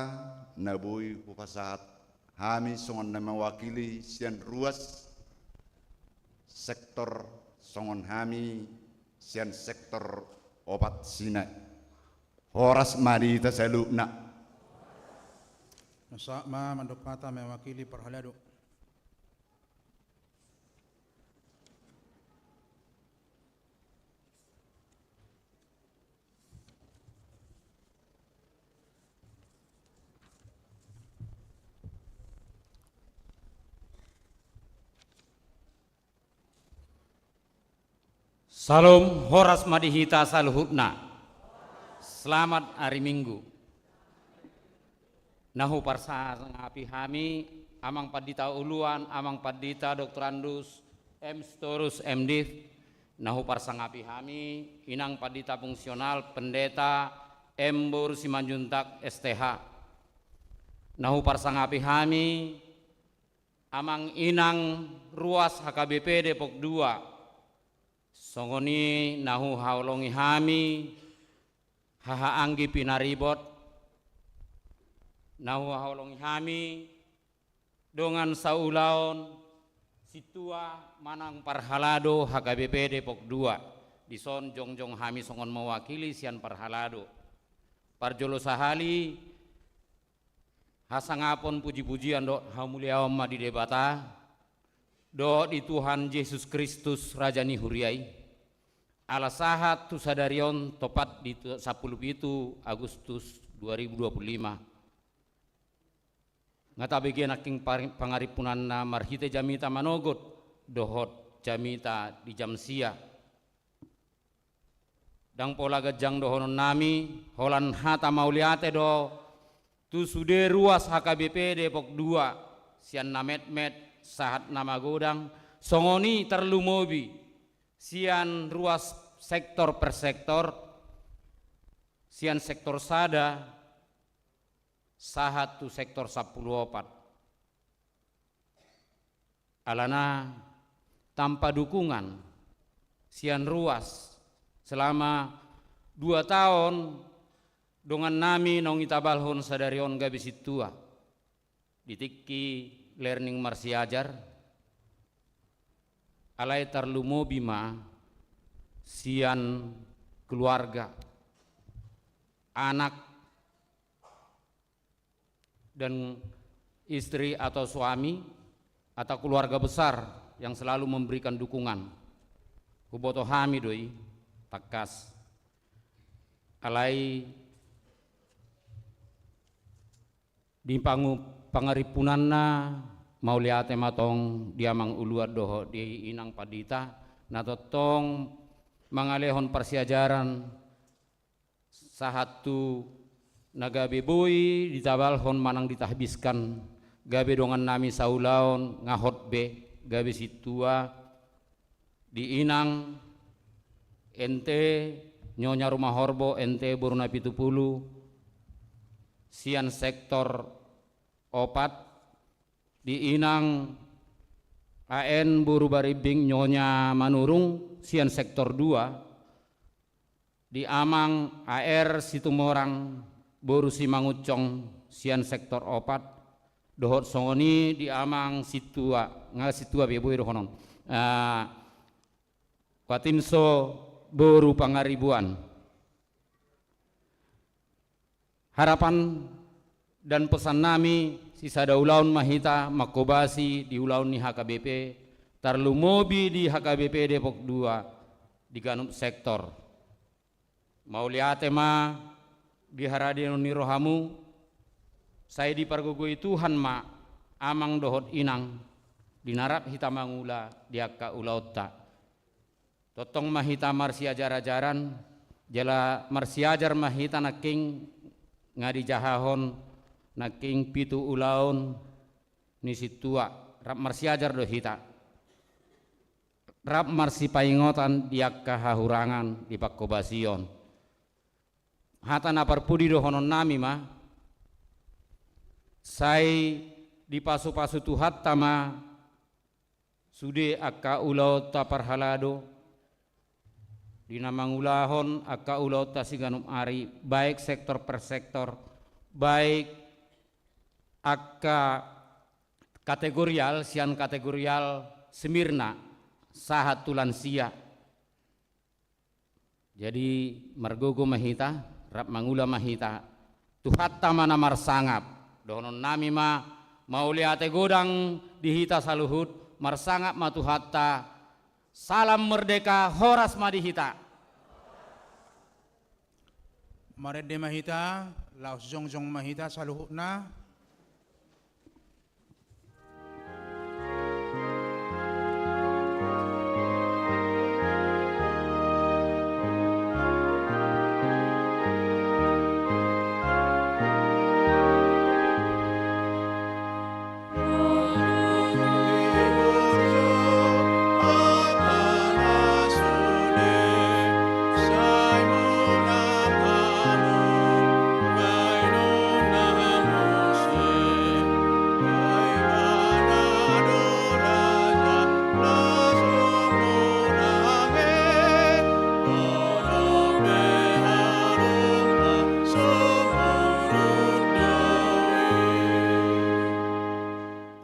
na boi hupasahat hami songon na mewakili sian ruas sektor, songon hami sian sektor opat sina. Horas ma di hita saluhutna. Nasa ma mandok hata mewakili parhalado. Salom, horas ma di hita saluhutna. Selamat hari Minggu. Na huparsangapi hami, amang pandita uluan, amang pandita doktorandus M Sitorus M Div, na huparsangapi hami, inang pandita fungsional, pendeta M Boru Simanjuntak S T H. Na huparsangapi hami, amang inang ruas H K B P Depok dua. Songon i na huhaholongi hami, haha anggi pinaribot, na huhaholongi hami, dongan saulaon, sintua manang parhalado H K B P Depok dua. Dison jongjong hami songon mewakili sian parhalado. Parjolo sahali, hasangapon puji-pujian dohot hamuliaon ma di Debata, dohot di Tuhan Jesus Kristus Raja ni huria i. Ala sahat tu sadari on topat di tu-, sampulu pitu Agustus dua ribu dua puluh lima. Nga tabege nangkin pari-, pangarimpunanna marhite jamita manogot, dohot jamita di jam sia. Ndang pola ganjang dohonon nami, holan hata mauliate do, tu sude ruas H K B P Depok dua, sian na metmet, sahat na magodang, songon i tarlumobi, sian ruas sektor per sektor, sian sektor sada, sahat tu sektor sampulu opat. Alana tanpa dukungan sian ruas selama dua taon dongan nami naung itabalhon sadari on gabe sintua di tingki learning marsiajar, alai tarlumobi ma sian keluarga, anak, dan istri atau suami, atau keluarga besar yang selalu memberikan dukungan. Huboto hami do i, tangkas. Alai di pangu-, pangarimpunanna, mauliate ma tong di amang uluan dohot di inang pandita, na tongtong mangalehon parsiajaran, sahat tu na gabe boi ditabalhon manang ditahbiskan, gabe dongannami saulaon, nga hot be, gabe sintua, di inang N T, Nyonya Rumahorbo, N T boru na pitupulu, sian sektor opat, di inang A N boru Barimbing, Nyonya Manurung, sian sektor dua, di amang A R Situmorang boru Simangunsong, sian sektor opat, dohot songon i di amang sintua, nga sintua be boi dohonon. Ah, Watinso boru Pangaribuan. Harapan dan pesannami, sisada ulaon ma hita manghobasi di ulaon ni H K B P, tarlumobi di H K B P Depok dua, di ganup sektor. Mauliate ma di haradeon ni rohamu, sai dipargogoi Tuhan ma amang dohot inang, di na rap hita mangula di angka ulaonta. Tongtong ma hita marsiajar-ajaran, jala marsiajar ma hita nangkin, nga dijahahon nangkin pitu ulaon ni sintua, rap marsiajar do hita. Rap marsipaingotan di angka hahurangan di panghobasion. Hata na parpudi dohononnami ma, sai dipasu-pasu Tuhanta ma sude angka ulaonta parhalado, di na mangulahon angka ulaonta siganup ari, baik sektor per sektor, baik angka kategorial, sian kategorial Smyrna, sahat tu lansia. Jadi, margogo ma hita, rap mangula ma hita, Tuhanta ma na marsangap. Dohononnami ma, mauliate godang di hita saluhut, marsangap ma Tuhanta. Salam merdeka, horas ma di hita. Marende ma hita, laos jongjong ma hita saluhutna.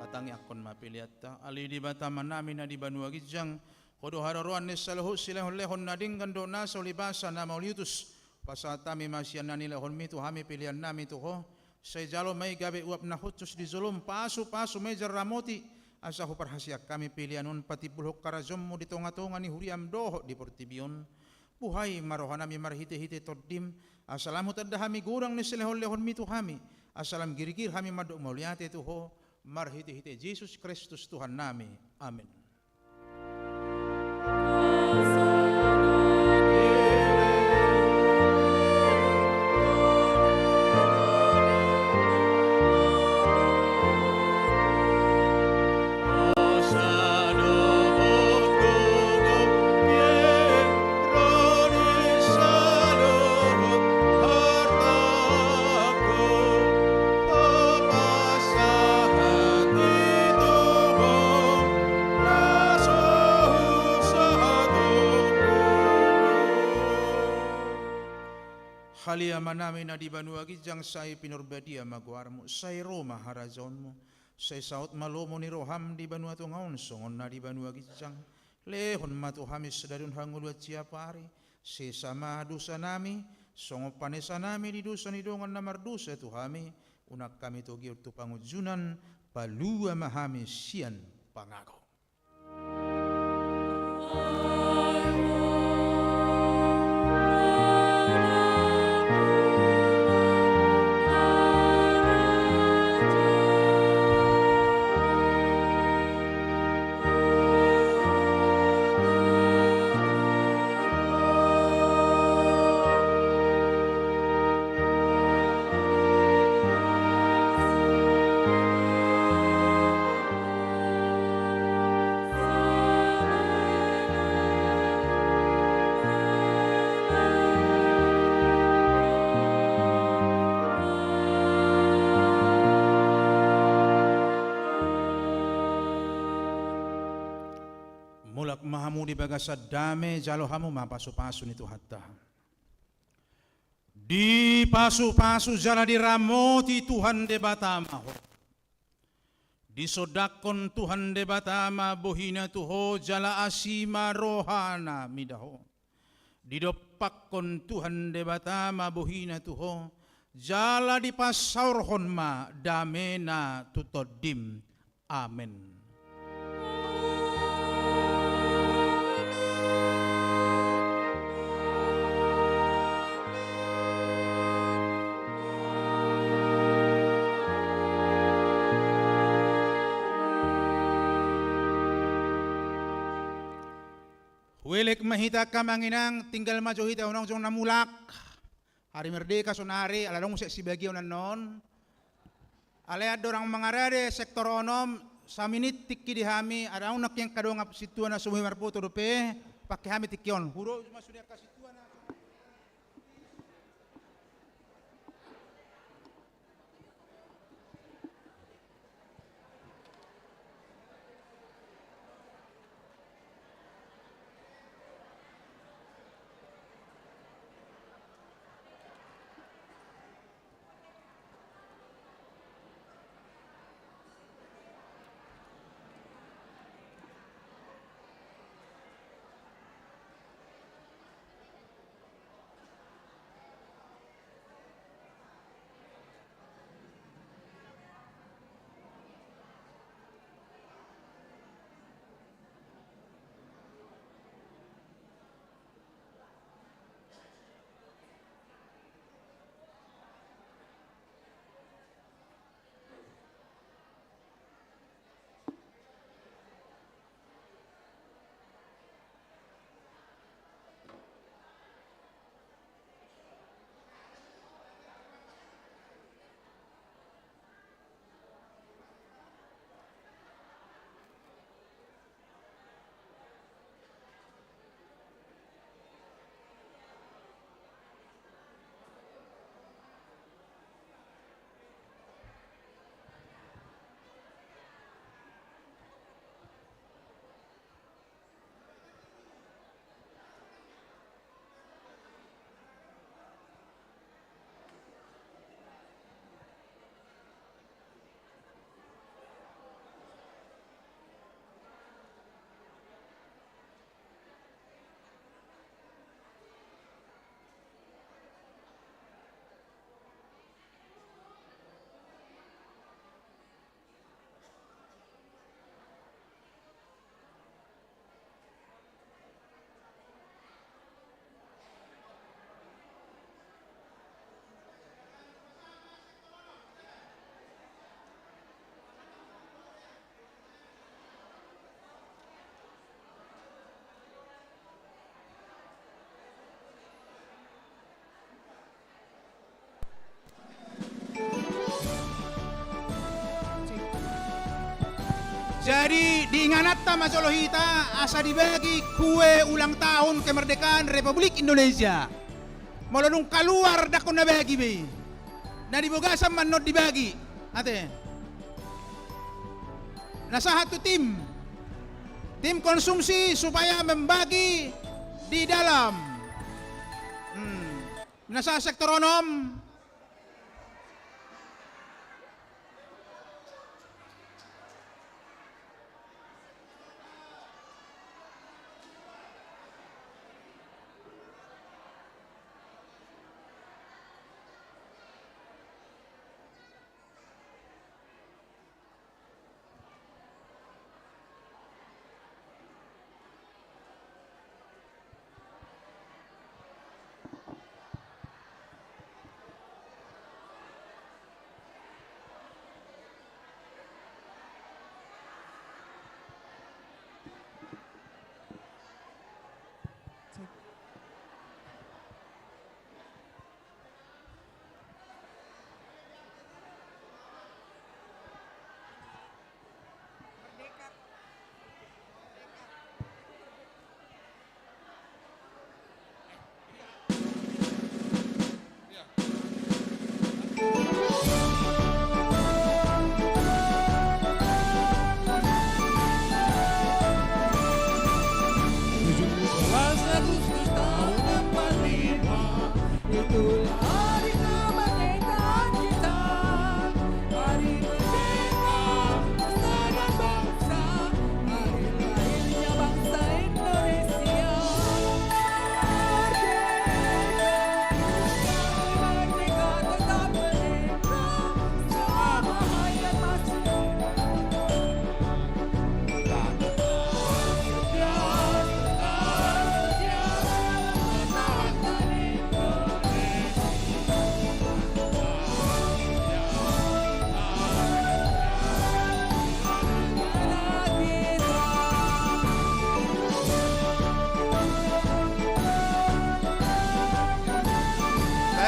Tatangiangkon ma pelean ta. Ale Debata Amanami na di banua ginjang, Ho do haroroan ni saluhut silehon-lehon na denggan dohot na so ulibasa na mauliutus. Pasahat hami ma sian na nilehonmi tu hami peleannami tu Ho. Sai jalo ma i gabe uap na hushus di jolom, pasu-pasu ma i jala ramoti, asa huparhaseang hami pelean on patimbulhon harajaonmu di tonga-tonga ni huriam dohot di portibi on. Buhai ma rohanami marhite-hite Tondim, asa lam hutanda hami godang ni silehon-lehonmi tu hami, asa lam girgir hami mandok mauliate tu Ho, marhite-hite Jesus Kristus Tuhannami. Amen. Ale Amanami na di banua ginjang, sai pinarbadia ma goarmu, sai ro ma harajaonmu, sai saut ma lomo ni roham di banua tonga on songon na di banua ginjang. Lehon ma tu hami sadari on hangoluan siapari, sesa ma dosanami, songon panesanami di dosa ni dongan na mardosa tu hami, unang hami togihon tu pangunjunan, palua ma hami sian pangago. Mulak ma hamu di bagasan dame, jalo hamu ma pasupasu ni Tuhanta. Dipasupasu jala diramoti Tuhan Debata ma ho. Disondangkon Tuhan Debata ma bohina tu ho jala asi ma rohana mida ho. Didompakkon Tuhan Debata ma bohina tu ho, jala dipasaorhon ma damena tu tondim. Amen. Huelek ma hita angka amang inang, tinggal ma jo hita unang jongjong na mulak. Ari Merdeka sonari, ala adong muse sibagion annon. Alai andorang mangarade sektor onom, saminit tingki di hami, adong nangkin angka dongan sintua na so boi marfoto dope, pangke hami tingki on. Huroha ma sude angka sintua na. Jadi, diingananta ma jolo hita, asa dibagi kue ulang tahun kemerdekaan Republik Indonesia. Molo dung kaluar, ndang hona bagi be i. Na di bagasan ma annon dibagi. Ate. Na sahat tu tim. Tim konsumsi supaya membagi di dalam. Hmm. Na sahat sektor onom.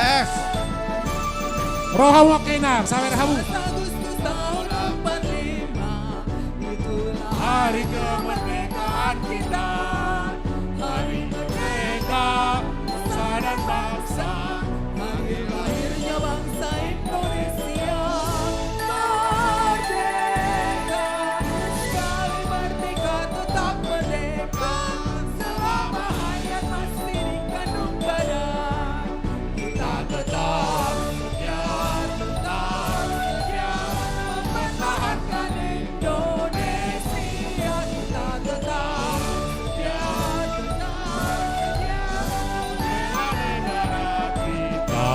Yes. Roha muak kena, sawer hamu. Agustus tahun empat lima, itulah hari kemerdekaan kita. Hari merdeka, nusa dan bangsa. Hari lahirnya bangsa Indonesia. Merdeka, sekali merdeka, tetap merdeka. Selama hayat masih dikandung badan, kita tetap setia, tetap setia mempertahankan Indonesia. Kita tetap setia, tetap setia membela negara kita.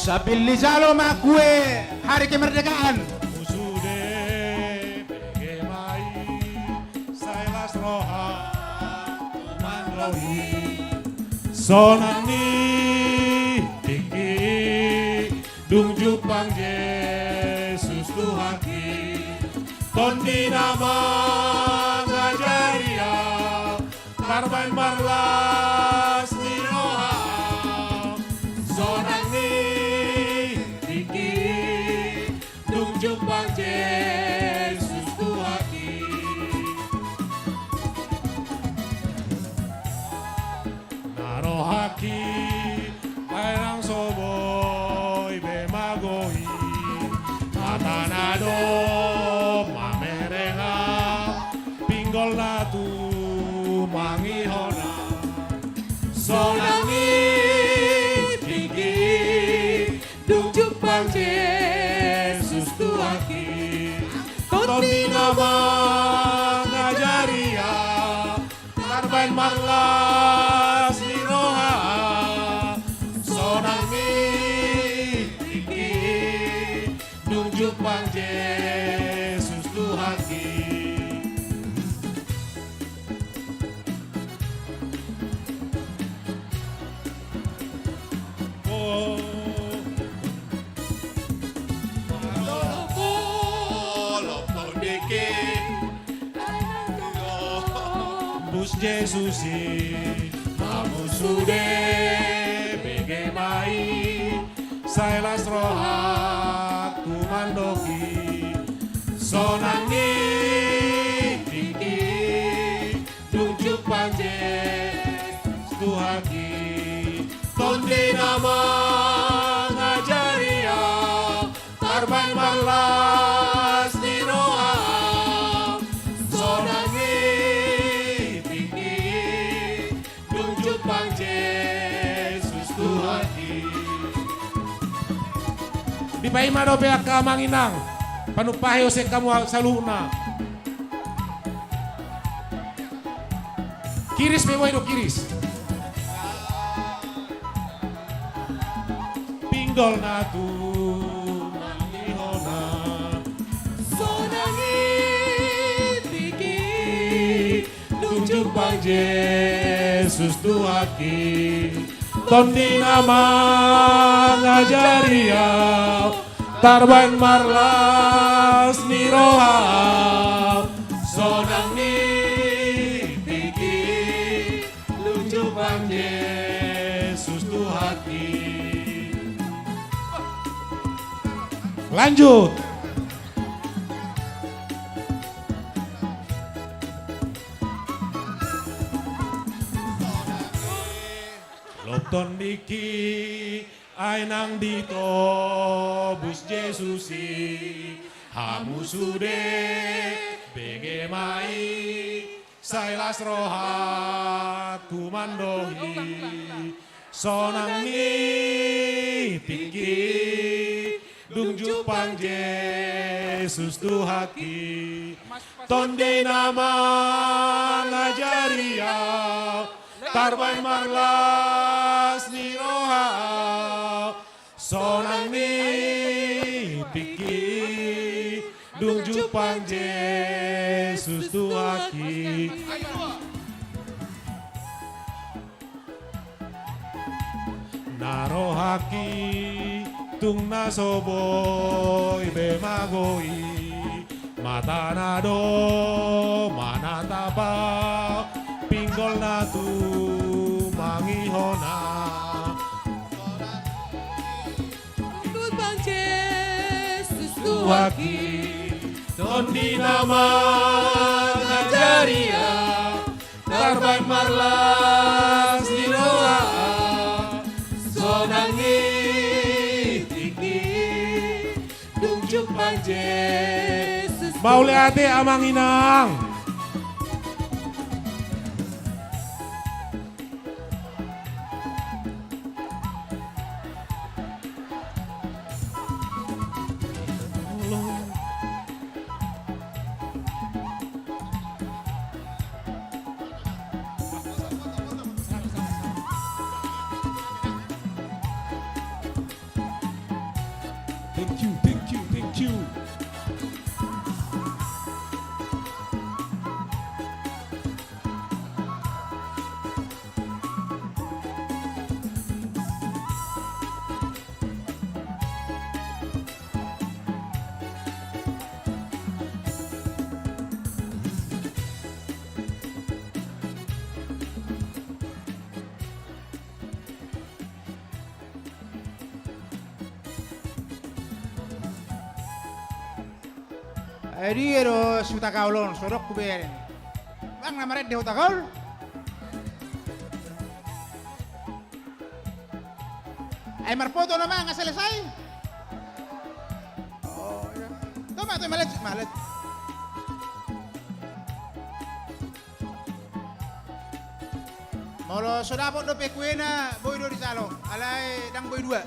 Sambil dijalo ma kue hari kemerdekaan. Hamu sude bege ma i, sai las roha mandok i. Sonang ni tingki i, dung jumpang Jesus Tuhanki. Tondi na mangajari au, tarbaen marlas ni roha. Sonang ni tingki i, dung jumpang Jesus Tuhanki. Na rohangki, ai nang so boi be mago i. Hata na dohot mamereng au, pinggol na tumangihon au. Sonang ni tingki i, dung jumpang Jesus Tuhanki. Tondi na mangajari au, tarbaen marlas ni roha. Sonang ni tingki i, dung jumpang Jesus Tuhanki. Oh. Molo, molo, molo, molo, molo, molo, molo, Bus Jesus i, hamu sude bege ma i, sai las rohangku mandok i. Sonang ni tingki i, dung jumpang Jesus Tuhanki. Tondi na mangajari au, tarbaen marlas ni roha. Sonang ni tingki i, dung jumpang Jesus Tuhanki. Dipaima dope angka amang inang, panumpahi use hamu saluhutna. Kiris pe boi do, kiris. Pinggol na tumangihon au. Sonang ni tingki i, dung jumpang Jesus Tuhanki. Tondi na mangajari au, tarbaen marlas ni roha. Sonang ni tingki i, dung jumpang Jesus Tuhanki. Lanjut. Lop tondingki, ai nang ditobus Jesus i, hamu sude bege ma i, sai las rohangku mandok i. Sonang ni tingki i, dung jumpang Jesus Tuhanki. Tondi na mangajari au, tarbaen marlas ni roha. Sonang ni tingki i, Dung jumpang Jesus Tuhanki. Na rohangki tung na so boi be magou i, matana do manatap au, pinggolna tumangihon au. Dung jumpang Jesus Tuhanki, Tondi na mangajari au, tarbaen marlas ni roha au, sonang ni tingki, dung jumpang Jesus. Mauliate amang inang. Thank you, thank you, thank you. Ai dia do si Hutagaol on, so adong hubereng. Bang na marende Hutagaol. Ai marpoto nama nga selesai. Oh, iya. Toma, toma, lanjut, ma, lanjut. Molo so dapot dope kuena, boi do dijalo. Alai ndang boi dua.